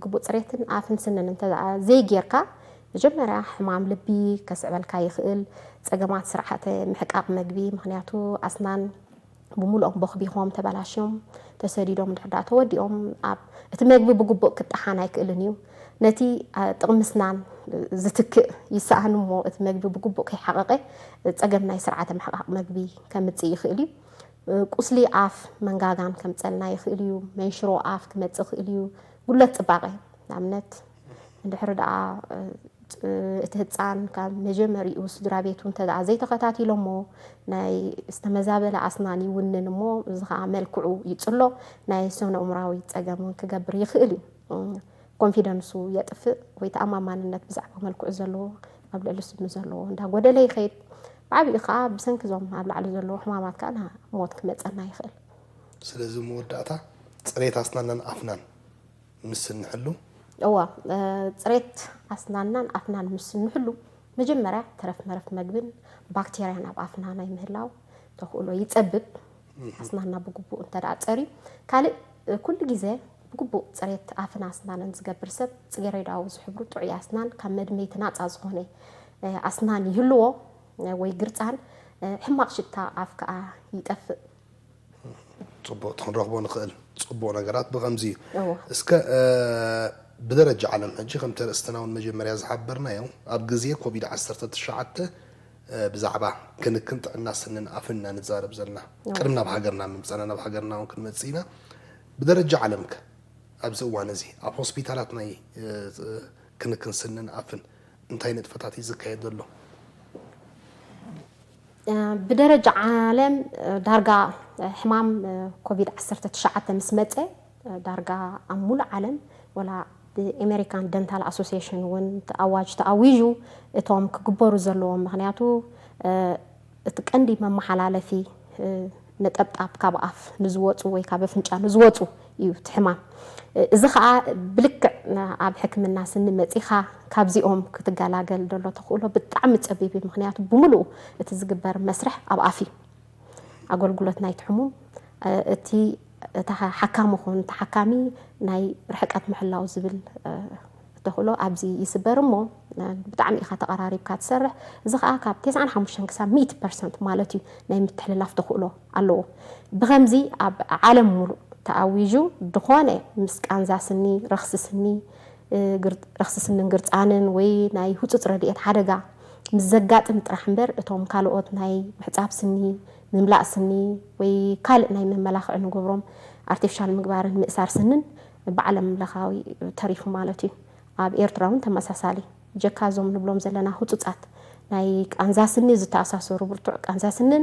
ግቡእ ፅሬትን ኣፍን ስንን እንተ ዘይጌርካ፣ መጀመርያ ሕማም ልቢ ከስዕበልካ ይኽእል። ፀገማት ስርዓተ ምሕቃቕ መግቢ፣ ምክንያቱ ኣስናን ብምሉኦም ቦኽቢኾም፣ ተበላሽዮም፣ ተሰዲዶም፣ ድሕር ደኣ ተወዲኦም፣ ኣብ እቲ መግቢ ብግቡእ ክጠሓን ኣይክእልን እዩ። ነቲ ጥቕሚ ስናን ዝትክእ ይሰኣን እሞ፣ እቲ መግቢ ብግቡእ ከይሓቐቐ ፀገም ናይ ስርዓተ ምሕቃቕ መግቢ ከምፅእ ይኽእል እዩ። ቁስሊ ኣፍ መንጋጋን ከምፀልና ይኽእል እዩ። መንሽሮ ኣፍ ክመፅእ ይኽእል እዩ። ጉድለት ፅባቐ፣ ንኣብነት እንድሕር ደኣ እቲ ህፃን ካብ መጀመሪኡ ስድራ ቤቱ እንተ ደኣ ዘይተኸታቲሎሞ፣ ናይ ዝተመዛበለ ኣስናን ይውንን እሞ፣ እዚ ኸዓ መልክዑ ይፅሎ፣ ናይ ስነ ኣእምራዊ ፀገም እውን ክገብር ይኽእል እዩ። ኮንፊደንሱ የጥፍእ ወይ ተኣማማንነት ብዛዕባ መልክዑ ዘለዎ ኣብ ልዕሊ ስኑ ዘለዎ እንዳጎደለ ይኸይድ። ብዓብኡ ከዓ ብሰንኪ እዞም ኣብ ላዕሊ ዘለዎ ሕማማት ከዓ ናብ ሞት ክመፀና ይኽእል። ስለዚ መወዳእታ ፅሬት ኣስናናን ኣፍናን ምስ እንሕሉ እዋ ፅሬት ኣስናናን ኣፍናን ምስ እንሕሉ መጀመርያ ተረፍ መረፍ መግብን ባክቴርያን ኣብ ኣፍና ናይ ምህላው ተኽእሎ ይፀብብ። ኣስናና ብግቡእ እንተ ደኣ ፀርዩ ካልእ ኩሉ ግዜ ብግቡእ ፅሬት ኣፍን ኣስናንን ዝገብር ሰብ ፅጌረዳዊ ዝሕብሩ ጥዑይ ኣስናን ካብ መድመይቲ ናፃ ዝኾነ ኣስናን ይህልዎ ወይ ግርፃን ሕማቕ ሽታ ኣፍ ከዓ ይጠፍእ። ፅቡቕ እቲ ክንረኽቦ ንኽእል ፅቡቕ ነገራት ብኸምዚ እዩ። እስከ ብደረጃ ዓለም ሕጂ ከምቲ ኣርእስትና እውን መጀመርያ ዝሓበርናዮ ኣብ ግዜ ኮቪድ ዓሰርተ ትሽዓተ ብዛዕባ ክንክን ጥዕና ስንን ኣፍን ኢና ንዛረብ ዘለና። ቅድሚ ናብ ሃገርና ምምፃና ናብ ሃገርና እውን ክንመፅእ ኢና። ብደረጃ ዓለምከ ኣብዚ እዋን እዚ ኣብ ሆስፒታላት ናይ ክንክን ስንን ኣፍን እንታይ ንጥፈታት እዩ ዝካየድ ዘሎ? ብደረጃ ዓለም ዳርጋ ሕማም ኮቪድ ዓሰርተ ትሽዓተ ምስ መፀ ዳርጋ ኣብ ሙሉእ ዓለም ወላ ብኤሜሪካን ደንታል ኣሶሲሽን እውን ኣዋጅ ተኣዊጁ እቶም ክግበሩ ዘለዎም ምክንያቱ እቲ ቀንዲ መመሓላለፊ ነጠብጣብ ካብ ኣፍ ንዝወፁ ወይ ካብ ኣፍንጫ ንዝወፁ እዩ እቲ ሕማም። እዚ ከዓ ብልክዕ ኣብ ሕክምና ስኒ መፂኻ ካብዚኦም ክትገላገል ደሎ ተኽእሎ ብጣዕሚ ፀቢብ እዩ። ምክንያቱ ብምሉኡ እቲ ዝግበር መስርሕ ኣብ ኣፍ እዩ። ኣገልግሎት ናይቲ ሕሙም እቲ እቲ ሓካሚ ኹን ተሓካሚ ናይ ርሕቀት ምሕላው ዝብል ተኽእሎ ኣብዚ ይስበር እሞ ብጣዕሚ ኢኻ ተቐራሪብካ ትሰርሕ። እዚ ከዓ ካብ ተስዓን ሓሙሽተን ክሳብ ሚእቲ ፐርሰንት ማለት እዩ ናይ ምትሕልላፍ ተኽእሎ ኣለዎ። ብኸምዚ ኣብ ዓለም ሙሉእ ተኣዊጁ ድኾነ ምስ ቃንዛ ስኒ፣ ረኽሲ ስኒ፣ ረኽሲ ስንን ግርፃንን ወይ ናይ ህፁፅ ረድኤት ሓደጋ ምስ ዘጋጥም ጥራሕ እምበር እቶም ካልኦት ናይ ምሕፃብ ስኒ፣ ምምላእ ስኒ ወይ ካልእ ናይ መመላኽዒ ንገብሮም ኣርቲፊሻል ምግባርን ምእሳር ስንን ብዓለም ለኻዊ ተሪፉ ማለት እዩ። ኣብ ኤርትራ እውን ተመሳሳሊ ጀካ እዞም ንብሎም ዘለና ህፁፃት ናይ ቃንዛ ስኒ ዝተኣሳሰሩ ብርቱዕ ቃንዛ ስንን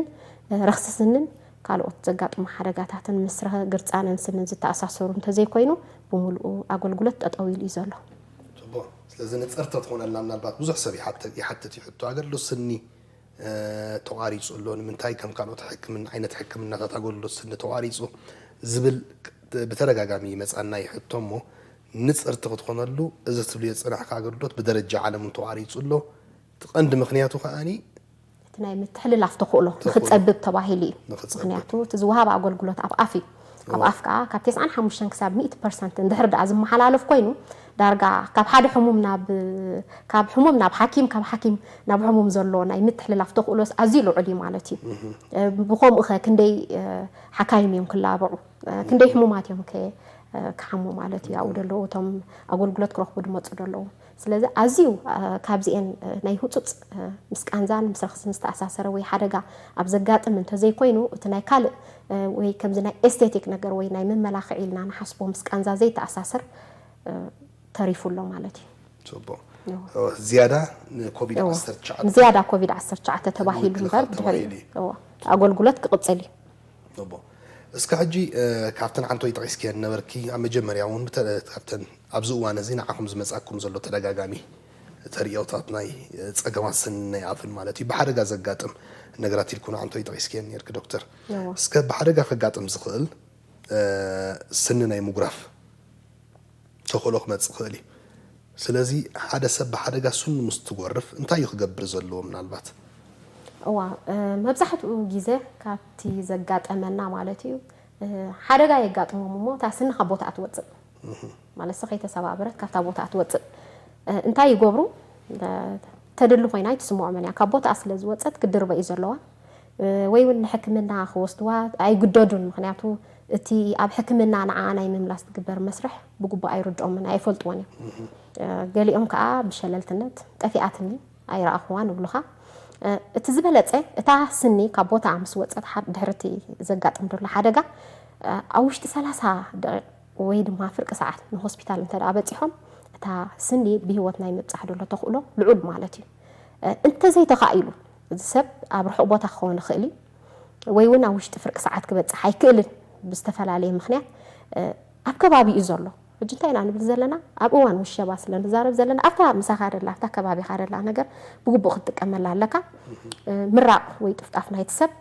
ረኽሲ ስንን ካልኦት ዘጋጥሙ ሓደጋታትን ምስ ግርፃንን ስንን ዝተኣሳሰሩ እንተዘይኮይኑ ብምሉኡ ኣገልግሎት ጠጠው ኢሉ እዩ ዘሎ። ፅቡቕ። ስለዚ ንፅርቲ ትኾነልና ምናልባት ብዙሕ ሰብ ይሓትት እዩ ሕቶ ኣገልግሎት ስኒ ተቋሪፁ ኣሎ። ንምንታይ ከም ካልኦት ሕክምና ዓይነት ሕክምናታት ኣገልግሎት ስኒ ተቋሪፁ ዝብል ብተደጋጋሚ ይመፃና ይሕቶ እሞ ንፅርቲ ክትኾነሉ እዚ ትብልዮ ዝፅናሕካ ኣገልግሎት ብደረጃ ዓለም እውን ተቋሪፁ ኣሎ። እቲ ቀንዲ ምክንያቱ ከዓኒ እቲ ናይ ምትሕልላፍ ተኽእሎ ንክፀብብ ተባሂሉ እዩ። ምክንያቱ እቲ ዝወሃብ ኣገልግሎት ኣብ ኣፍ እዩ። ኣብ ኣፍ ከዓ ካብ ተስዓን ሓሙሽተን ክሳብ ሚእቲ ፐርሰንት እንድሕር ደኣ ዝመሓላለፍ ኮይኑ ዳርጋ ካብ ሓደ ሕሙም ናብ ካብ ሕሙም ናብ ሓኪም ካብ ሓኪም ናብ ሕሙም ዘሎ ናይ ምትሕልላፍ ተኽእሎስ ኣዝዩ ልዑል እዩ ማለት እዩ። ብኸምኡ ኸ ክንደይ ሓካይም እዮም ክላበዑ? ክንደይ ሕሙማት እዮም ከ ክሓሙ ማለት እዩ ኣብኡ ደለዉ እቶም ኣገልግሎት ክረኽቡ ድመፁ ደለዉ? ስለዚ ኣዝዩ ካብዚኤን ናይ ህፁፅ ምስ ቃንዛን ምስ ረኽስን ዝተኣሳሰረ ወይ ሓደጋ ኣብ ዘጋጥም እንተዘይኮይኑ እቲ ናይ ካልእ ወይ ከምዚ ናይ ኤስቴቲክ ነገር ወይ ናይ መመላኽዒ ኢልና ንሓስቦ ምስ ቃንዛ ዘይተኣሳሰር ተሪፉ ኣሎ ማለት እዩ። ፅቡቅ። ዝያዳ ንኮቪድ ዓሰርተ ትሽዓተ ዝያዳ ኮቪድ ዓሰርተ ትሽዓተ ተባሂሉ እምበር ድሕሪ ኣገልግሎት ክቕፅል እዩ። እስከ ሕጂ ካብተን ዓንቶይ ጠቒስክየን ነበርኪ ኣብ መጀመርያ እውን ካብተን ኣብዚ እዋን እዚ ንዓኹም ዝመጻኩም ዘሎ ተደጋጋሚ ተርእዮታት ናይ ጸገማት ስኒ ናይ ኣፍን ማለት እዩ ብሓደጋ ዘጋጥም ነገራት ኢልኩ ንዓንቶይ ጠቒስክየን ነርኪ ዶክተር። እስከ ብሓደጋ ከጋጥም ዝኽእል ስኒ ናይ ምጉራፍ ተኽእሎ ክመጽእ ይኽእል እዩ። ስለዚ ሓደ ሰብ ብሓደጋ ስኒ ምስ ትጎርፍ እንታይ እዩ ክገብር ዘለዎ? ምናልባት እዋ እ፣ መብዛሕትኡ ግዜ ካብቲ ዘጋጠመና ማለት እዩ እ፣ ሓደጋ የጋጥሞም እሞ እታ ስኒ ካብ ቦታኣ ትወፅእ ማለት ሲ ከይተሰባበረት ካብታ ቦታኣ ትወፅእ እ፣ እንታይ ይገብሩ እ፣ ተድሊ ኮይና ኣይትስምዖምን እያ ካብ ቦታኣ ስለ ዝወፀት ክድርበ እዩ ዘለዋ እ፣ ወይ እውን ንሕክምና ክወስድዋ ኣይግደዱን ምክንያቱ እቲ ኣብ ሕክምና ንዓ ናይ ምምላስ ትግበር መስርሕ ብግቡእ ኣይርድኦምን ኣይፈልጥዎን እዮም እ፣ ገሊኦም ከዓ ብሸለልትነት ጠፊኣትኒ ኣይረኣኽዋን ይብሉኻ። እ፣ እቲ ዝበለጸ እታ ስኒ ካብ ቦታኣ ምስ ወጸት ሓድ ድሕሪ እቲ ዘጋጥም ዘሎ ሓደጋ እ፣ ኣብ ውሽጢ ሰላሳ ደቂቕ ወይ ድማ ፍርቂ ሰዓት ንሆስፒታል እንተ ደኣ በጺሖም እታ ስኒ ብህይወት ናይ ምብጻሕ ዘሎ ተኽእሎ ልዑል ማለት እዩ። እ፣ እንተዘይተኻኢሉ እዚ ሰብ ኣብ ርሑቕ ቦታ ክኸውን ይኽእል እዩ ወይ እውን ኣብ ውሽጢ ፍርቂ ሰዓት ክበጽሕ ኣይክእልን ብዝተፈላለየ ምኽንያት እ፣ ኣብ ከባቢ እዩ ዘሎ ሕጂ እንታይ ኢና ንብል ዘለና ኣብ እዋን ውሸባ ስለ ንዛረብ ዘለና ኣብታ ምሳኻ ደላ ኣብታ ከባቢኻ ደላ ነገር ብግቡእ ክትጥቀመላ ኣለካ ምራቕ ወይ ጥፍጣፍ ናይቲ ሰብ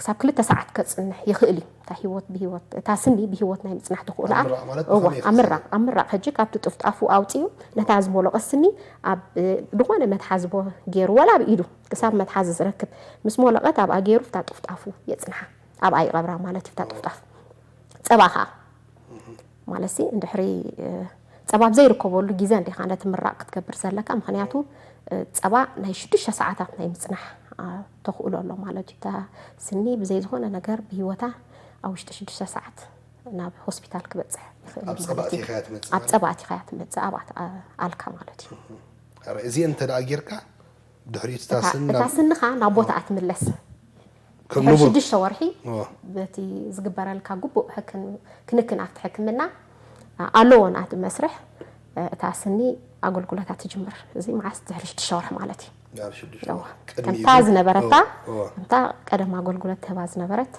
ክሳብ ክልተ ሰዓት ከፅንሕ ይኽእል እዩ እታ ህይወት ብህይወት እታ ስኒ ብህይወት ናይ ምፅናሕ ትኽእልኣ ኣብ ምራቕ ሕጂ ካብቲ ጥፍጣፉ ኣውፅኡ ነታ ዝሞለቐ ስኒ ኣብ ዝኾነ መትሓዚ ቦ ገይሩ ወላ ኣብ ኢዱ ክሳብ መትሓዚ ዝረክብ ምስ ሞለቐት ኣብኣ ገይሩ ፍታ ጥፍጣፉ የፅንሓ ኣብኣ ይቐብራ ማለት እዩ ፍታ ጥፍጣፍ ፀባ ከዓ ማለት ሲ እንድሕሪ ፀባ ኣብ ዘይርከበሉ ግዜ እንዲኻ ነቲ ምራቕ ክትገብር ዘለካ ምክንያቱ ፀባ ናይ ሽዱሽተ ሰዓታት ናይ ምፅናሕ ተኽእሎ ኣሎ ማለት እዩ እታ ስኒ ብዘይ ዝኾነ ነገር ብሂወታ ኣብ ውሽጢ ሽዱሽተ ሰዓት ናብ ሆስፒታል ክበፅሕ ይኽእል ኣብ ፀባ ማለት እዩ። ኣቲኻ እያ ትመፅእ ኣብ ማለት ፀባ ኣቲኻ እያ ትመፅእ ኣብኣ ኣልካ ማለት እዩ እዚአን እንተ ደኣ ጌርካ ድሕሪኡ እታ እታ ስኒ እታ ናብ ስንኻ ናብ ቦታኣ ትምለስ ከም ድሕሪ ንቡር ሽዱሽተ ወርሒ እዎ። በቲ ዝግበረልካ ግቡእ ሕክም- ክንክን ኣብቲ ሕክምና ኣለዎ ናቲ መስርሕ እታ ስኒ ኣገልግሎታ ትጅምር እዚ መዓስ ድሕሪ ሽዱሽተ ወርሒ ማለት እዩ ናብ ሽዱሽተ እዋ። ወርሒ። ቅድሚ ከምታ እዚ ዝነበረታ እዎ፣ እዎ። ከምታ ቀደም ኣገልግሎት ትህባ ዝነበረት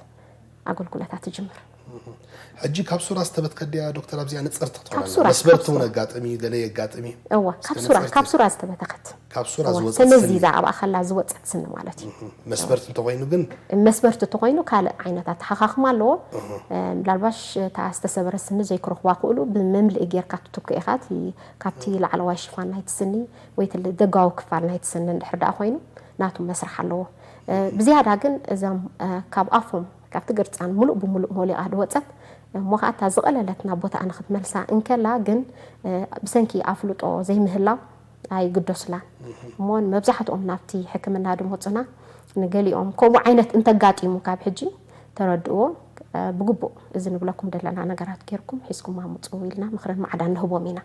ኣገልግሎታ ትጅምር ሕጂ ካብ ሱራ ዝተበትከ ድያ ዶክተር ኣብዚኣ ንፅርቲ ካብ ክትኾነና ሱራ፣ መስበርቲ ካብ እውን ሱራ። ኣጋጥሚ ገለ የጋጥሚ እዋ እስከ ካብ ሱራ ንፅርቲ። ካብ ሱራ ዝተበተኸት ካብ ሱራ እዋ፣ ዝወፀት ስኒ ተመዚዛ ኣብኣ ከላ ዝወፀት ስኒ ማለት እዩ መስበርቲ እንተኮይኑ ግን መስበርቲ እንተኮይኑ ካልእ ዓይነት ኣተሓኻኽማ ኣለዎ ምናልባሽ እታ ዝተሰበረ ስኒ ዘይክረኽባ ክእሉ ብመምልኢ ጌርካ ትትኩ ኢኻ እቲ ካብቲ ላዕለዋይ ሽፋን ናይቲ ስኒ ወይ እቲ ደጋዊ ክፋል ናይቲ ስኒ እንድሕር ደኣ ኮይኑ ናቱ መስርሕ ኣለዎ ብዝያዳ ግን እዞም ካብ ኣፎም ካብቲ ግርፃን ሙሉእ ብሙሉእ ሞሊቓ ዝወፀት እሞ ከዓ እታ ዝቐለለት ናብ ቦታኣ ንክትመልሳ እንከላ ግን ብሰንኪ ኣፍልጦ ዘይምህላው ኣይግደሱላን እሞ መብዛሕትኦም ናብቲ ሕክምና ድመፁና ንገሊኦም ከምኡ ዓይነት እንተጋጢሙ ካብ ሕጂ ተረድእዎ ብግቡእ እዚ ንብለኩም ዘለና ነገራት ጌርኩም ሒዝኩም ኣምፅኡ ኢልና ምክርን ማዕዳን ንህቦም ኢና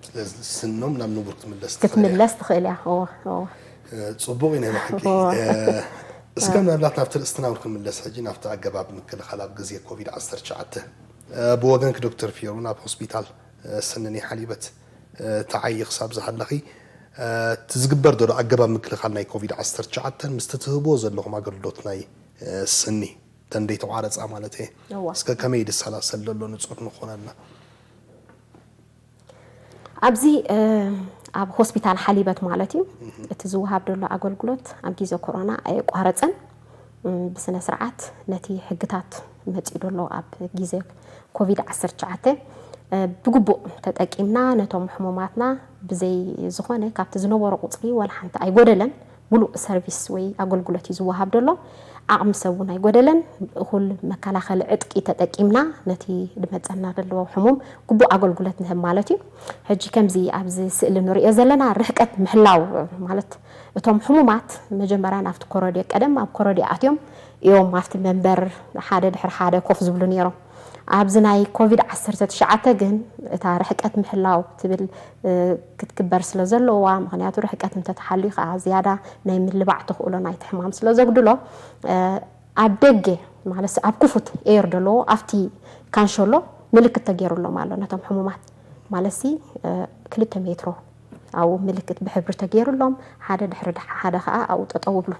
ስለዚ ስኖም ናብ ንቡር ክትምለስ ትኽእል እያ ክትምለስ ትኽእል እያ እዎ እዎ ጽቡቕ እዩ ናይ ብሓቂ እስከ ምናልባት ናብቲ ርእስትና እውን ክንምለስ ሕጂ ናብቲ ኣገባብ ምክልኻል ኣብ ግዜ ኮቪድ ዓሰርተ ትሽዓተ ብወገንኪ ዶክተር ፊዮሩን ኣብ ሆስፒታል ስንኒ ሓሊበት ተዓዪ ክሳብ ዝሃለኺ እቲ ዝግበር ዘሎ ኣገባብ ምክልኻል ናይ ኮቪድ ዓሰርተ ትሽዓተ ምስቲ ትህብዎ ዘለኹም ኣገልግሎት ናይ ስኒ ተን ደይተቋረፃ ማለት እየ እዋ እስከ ከመይ ድሰላሰል ዘሎ ንፁር ንኾነልና ኣብዚ ኣብ ሆስፒታል ሓሊበት ማለት እዩ እቲ ዝወሃብ ዘሎ ኣገልግሎት ኣብ ግዜ ኮሮና ኣየቋረፀን ብስነ ስርዓት ነቲ ሕግታት መፂኡ ዘሎ ኣብ ግዜ ኮቪድ ዓሰርተ ትሽዓተ ብግቡእ ተጠቂምና ነቶም ሕሙማትና ብዘይ ዝኾነ ካብቲ ዝነበሮ ቁፅሪ ዋላ ሓንቲ ኣይጎደለን ሙሉእ ሰርቪስ ወይ ኣገልግሎት እዩ ዝወሃብ ዘሎ። ዓቕሚ ሰብ እውን ኣይጎደለን። እኹል መከላኸሊ ዕጥቂ ተጠቂምና ነቲ ድመፀና ዘለዎ ሕሙም ግቡእ ኣገልግሎት ንህብ ማለት እዩ። ሕጂ ከምዚ ኣብዚ ስእሊ ንሪኦ ዘለና ርሕቀት ምሕላው ማለት እቶም ሕሙማት መጀመርያ ናብቲ ኮረድዮ ቀደም ኣብ ኮረድዮ ኣትዮም እዮም ኣብቲ መንበር ሓደ ድሕሪ ሓደ ኮፍ ዝብሉ ነይሮም። ኣብዚ ናይ ኮቪድ ዓሰርተ ትሽዓተ ግን እታ ርሕቀት ምሕላው ትብል ክትግበር ስለ ዘለዋ ምክንያቱ ርሕቀት እንተተሓልዩ ከዓ ዝያዳ ናይ ምልባዕ ተኽእሎ ናይቲ ሕማም ስለ ዘጉድሎ ኣብ ደገ ማለት ኣብ ክፉት ኤር ዘለዎ ኣብቲ ካንሸሎ ምልክት ተገይሩሎም ኣሎ ነቶም ሕሙማት ማለት ክልተ ሜትሮ ኣብኡ ምልክት ብሕብሪ ተገይሩሎም ሓደ ድሕሪ ሓደ ከዓ ኣብኡ ጠጠው ብሉ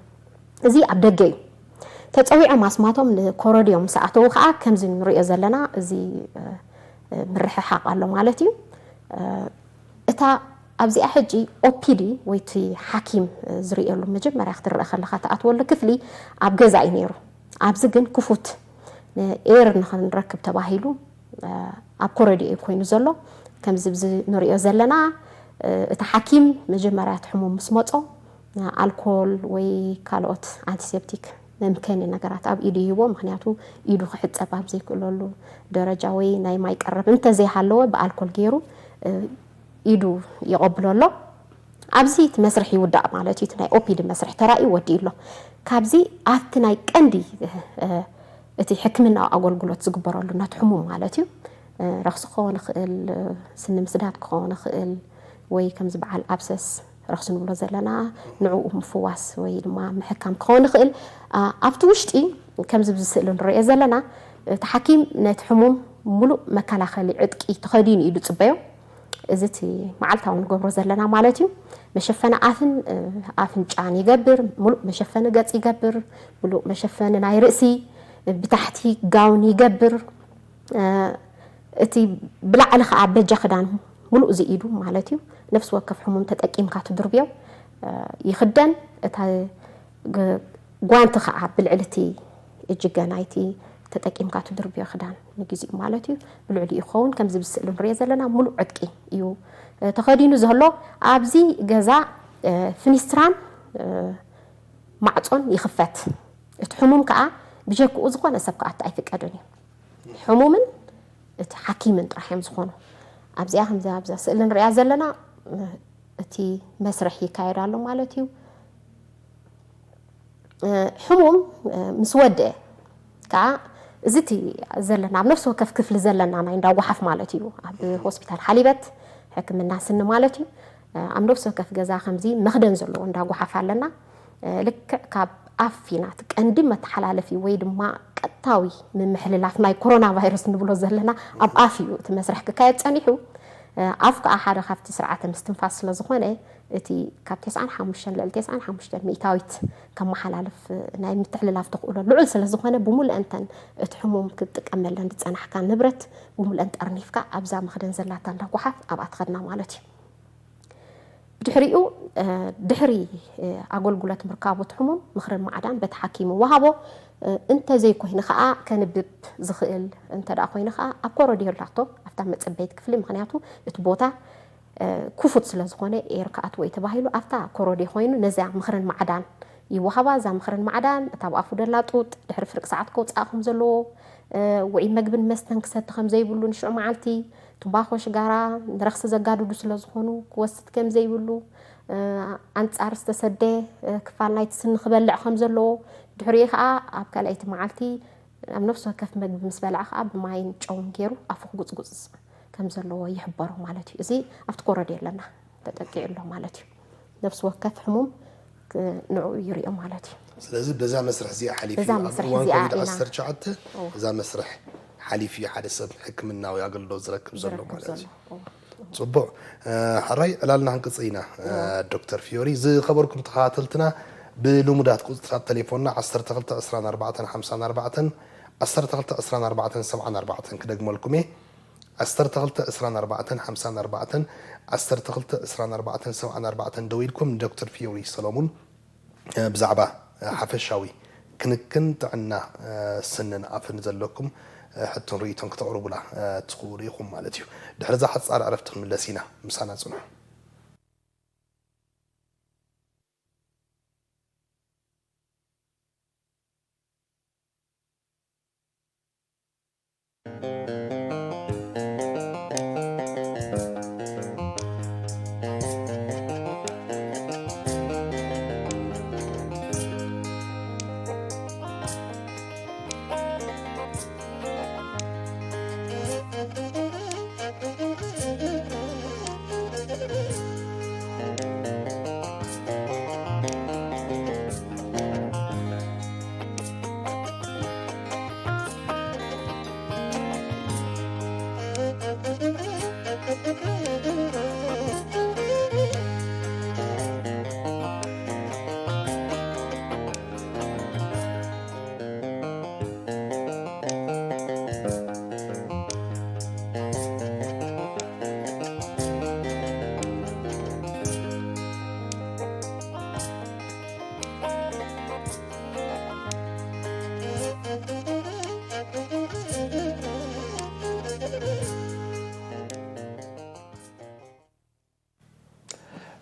እዚ ኣብ ደገ እዩ ተፀዊዖም ኣስማቶም ንኮረድዮም ምስ ኣተዉ ከዓ ከምዚ ንሪኦ ዘለና እዚ ምርሕሓቕ ኣሎ ማለት እዩ እታ ኣብዚኣ ሕጂ ኦፒዲ ወይ እቲ ሓኪም ዝርእየሉ መጀመርያ ክትረአ ከለካ ትኣትወሉ ክፍሊ ኣብ ገዛ እዩ ነይሩ ኣብዚ ግን ክፉት ኤር ንክንረክብ ተባሂሉ ኣብ ኮረዲኦ እዩ ኮይኑ ዘሎ ከምዚ ብዚ ንሪኦ ዘለና እቲ ሓኪም መጀመርያ እቲ ሕሙም ምስ መጾ ኣልኮል ወይ ካልኦት ኣንቲሴፕቲክ መምከኒ ነገራት ኣብ ኢዱ ይህቦ። ምክንያቱ ኢዱ ክሕጸብ ኣብ ዘይክእለሉ ደረጃ ወይ ናይ ማይ ቀረብ እንተዘይሃለወ ብኣልኮል ገይሩ ኢዱ ይቐብሎ ኣሎ። ኣብዚ እቲ መስርሕ ይውዳእ ማለት እዩ። እቲ ናይ ኦፒዲ መስርሕ ተራእዩ ወዲኡ ኣሎ። ካብዚ ኣብቲ ናይ ቀንዲ እቲ ሕክምናዊ ኣገልግሎት ዝግበረሉ ነቲ ሕሙም ማለት እዩ። ረኽሲ ክኸውን ይኽእል፣ ስኒ ምስዳድ ክኸውን ይኽእል፣ ወይ ከምዚ በዓል ኣብሰስ ረኽሲ ንብሎ ዘለና ንዕኡ ምፍዋስ ወይ ድማ ምሕካም ክኸውን ይኽእል። ኣብቲ ውሽጢ ከምዚ ብዚ ስእሊ ንሪኦ ዘለና እቲ ሓኪም ነቲ ሕሙም ሙሉእ መከላኸሊ ዕጥቂ ተኸዲኑ እዩ ዝፅበዮ። እዚ እቲ መዓልታዊ ንገብሮ ዘለና ማለት እዩ። መሸፈኒ ኣፍን ኣፍንጫን ይገብር፣ ሙሉእ መሸፈኒ ገፅ ይገብር፣ ሙሉእ መሸፈኒ ናይ ርእሲ ብታሕቲ ጋውን ይገብር። እቲ ብላዕሊ ከዓ በጃ ክዳን ሙሉእ ዝኢዱ ማለት እዩ። ነፍሲ ወከፍ ሕሙም ተጠቂምካ ትድርብዮ ይኽደን። እታ ጓንቲ ከዓ ብልዕሊ እቲ እጅገ ናይቲ ተጠቂምካ ትድርብዮ ክዳን ንግዚኡ ማለት እዩ። ብልዕሊኡ ይኸውን። ከምዚ ብስእሊ ንሪኦ ዘለና ሙሉእ ዕጥቂ እዩ ተኸዲኑ ዘሎ። ኣብዚ ገዛ ፍኒስትራን ማዕፆን ይኽፈት። እቲ ሕሙም ከዓ ብጀክኡ ዝኾነ ሰብ ክኣቱ ኣይፍቀድን እዩ። ሕሙምን እቲ ሓኪምን ጥራሕ እዮም ዝኾኑ። ኣብዚኣ ከምዚ ኣብዛ ስእሊ ንሪኣ ዘለና እቲ መስርሕ ይካየድ ኣሎ ማለት እዩ። ሕሙም ምስ ወደአ ከዓ እዚ እቲ ዘለና ኣብ ነፍሲ ወከፍ ክፍሊ ዘለና ናይ እንዳ ጓሓፍ ማለት እዩ። ኣብ ሆስፒታል ሓሊበት ሕክምና ስኒ ማለት እዩ። ኣብ ነፍሲ ወከፍ ገዛ ከምዚ መኽደን ዘለዎ እንዳ ጓሓፍ ኣለና። ልክዕ ካብ ኣፍ ኢና እቲ ቀንዲ መተሓላለፊ ወይ ድማ ቀጥታዊ ምምሕልላፍ ናይ ኮሮና ቫይረስ ንብሎ ዘለና ኣብ ኣፍ እዩ እቲ መስርሕ ክካየድ ጸኒሑ። ኣፍ ከዓ ሓደ ካብቲ ስርዓተ ምስትንፋስ ስለ ዝኾነ እቲ ካብ ተስዓን ሓሙሽተን ልዕሊ ተስዓን ሓሙሽተን ሚእታዊት ከመሓላልፍ ናይ ምትሕልላፍ ተኽእሎ ልዑል ስለ ዝኾነ ብሙሉአንተን እቲ ሕሙም ክትጥቀመለን ዝጸናሕካ ንብረት ብሙሉአን ጠርኒፍካ ኣብዛ መኽደን ዘላታ እንዳ ጓሓፍ ኣብኣ ትኸድና ማለት እዩ። ድሕሪኡ ድሕሪ ኣገልግሎት ምርካቡ እቲ ሕሙም ምኽርን ማዕዳን በቲ ሓኪም ይወሃቦ። እንተዘይኮይኑ ከዓ ከንብብ ዝኽእል እንተ ደኣ ኮይኑ ከዓ ኣብ ኮረድዮ ኣላቶ ኣብታ መጸበይት ክፍሊ፣ ምኽንያቱ እቲ ቦታ ክፉት ስለ ዝኾነ ኤር ክኣትዎ እዩ ተባሂሉ ኣብታ ኮረድዮ ኮይኑ ነዚኣ ምኽርን ማዕዳን ይወሃባ። እዛ ምኽርን ማዕዳን እታ ኣብ ኣፉ ደላ ጡጥ ድሕሪ ፍርቂ ሰዓት ከውፅኣ ከም ዘለዎ፣ ውዒ መግብን መስተን ክሰቲ ከም ዘይብሉ፣ ንሽዑ መዓልቲ ትንባኾ፣ ሽጋራ ንረኽሲ ዘጋድዱ ስለ ዝኾኑ ክወስድ ከም ዘይብሉ፣ ኣንጻር ዝተሰደ ክፋል ናይቲ ስኒ ክበልዕ ከም ዘለዎ፣ ድሕሪኡ ከዓ ኣብ ካልኣይቲ መዓልቲ ኣብ ነፍሲ ወከፍ መግቢ ምስ በልዐ ከዓ ብማይን ጨውን ገይሩ ኣፉ ክጉጽጉጽ ከም ዘለዎ ይሕበሮ ማለት እዩ። እዚ ኣብቲ ኮረድዮ ኣለና ተጠቂዑ ኣሎ ማለት እዩ። ነፍሲ ወከፍ ሕሙም ንዕኡ ይሪኦ ማለት እዩ። ስለዚ በዛ መስርሕ እዚኣ ሓሊፉ በዛ እዩ። ኣብ መስርሕ እዋን እዚኣ ኮቪድ ኢና። ዓሰርተ ትሽዓተ እዎ። እዛ መስርሕ ሓሊፉ እዩ ሓደ ሰብ ሕክምናዊ ኣገልግሎት ዝረክብ ዘሎ ዝረክብ ማለት ዘሎ። እዩ። እዎ። ጽቡቕ። እ፣ ሕራይ ዕላልና ክንቅጽል ኢና። እ፣ እዎ። ዶክተር ፊዮሪ፣ ዝኸበርኩም ተኸታተልትና ብልሙዳት ቁጽርታት ቴሌፎንና ዓሰርተ ክልተ ዕስራን ኣርባዕተን ሓምሳን ኣርባዕተን፣ ዓሰርተ ክልተ ዕስራን ኣርባዕተን ሰብዓን ኣርባዕተን ክደግመልኩም እየ። ዓሰርተ ክልተ ዕስራን ኣርባዕተን ሓምሳን ኣርባዕተን፣ ዓሰርተ ክልተ ዕስራን ኣርባዕተን ሰብዓን ኣርባዕተን ደዊልኩም ንዶክተር ፊዮሪ ሰሎሙን፣ እ፣ ብዛዕባ፣ እ፣ ሓፈሻዊ ክንክን ጥዕና፣ እ፣ ስንን ኣፍን ዘለኩም፣ እ፣ ሕቶን ርእይቶን ክተቕርቡላ፣ እ፣ ትኽእሉ ኢኹም ማለት እዩ። ድሕሪ እዛ ሓጻር ዕረፍቲ ክንምለስ ኢና። ምሳና ጽንሑ።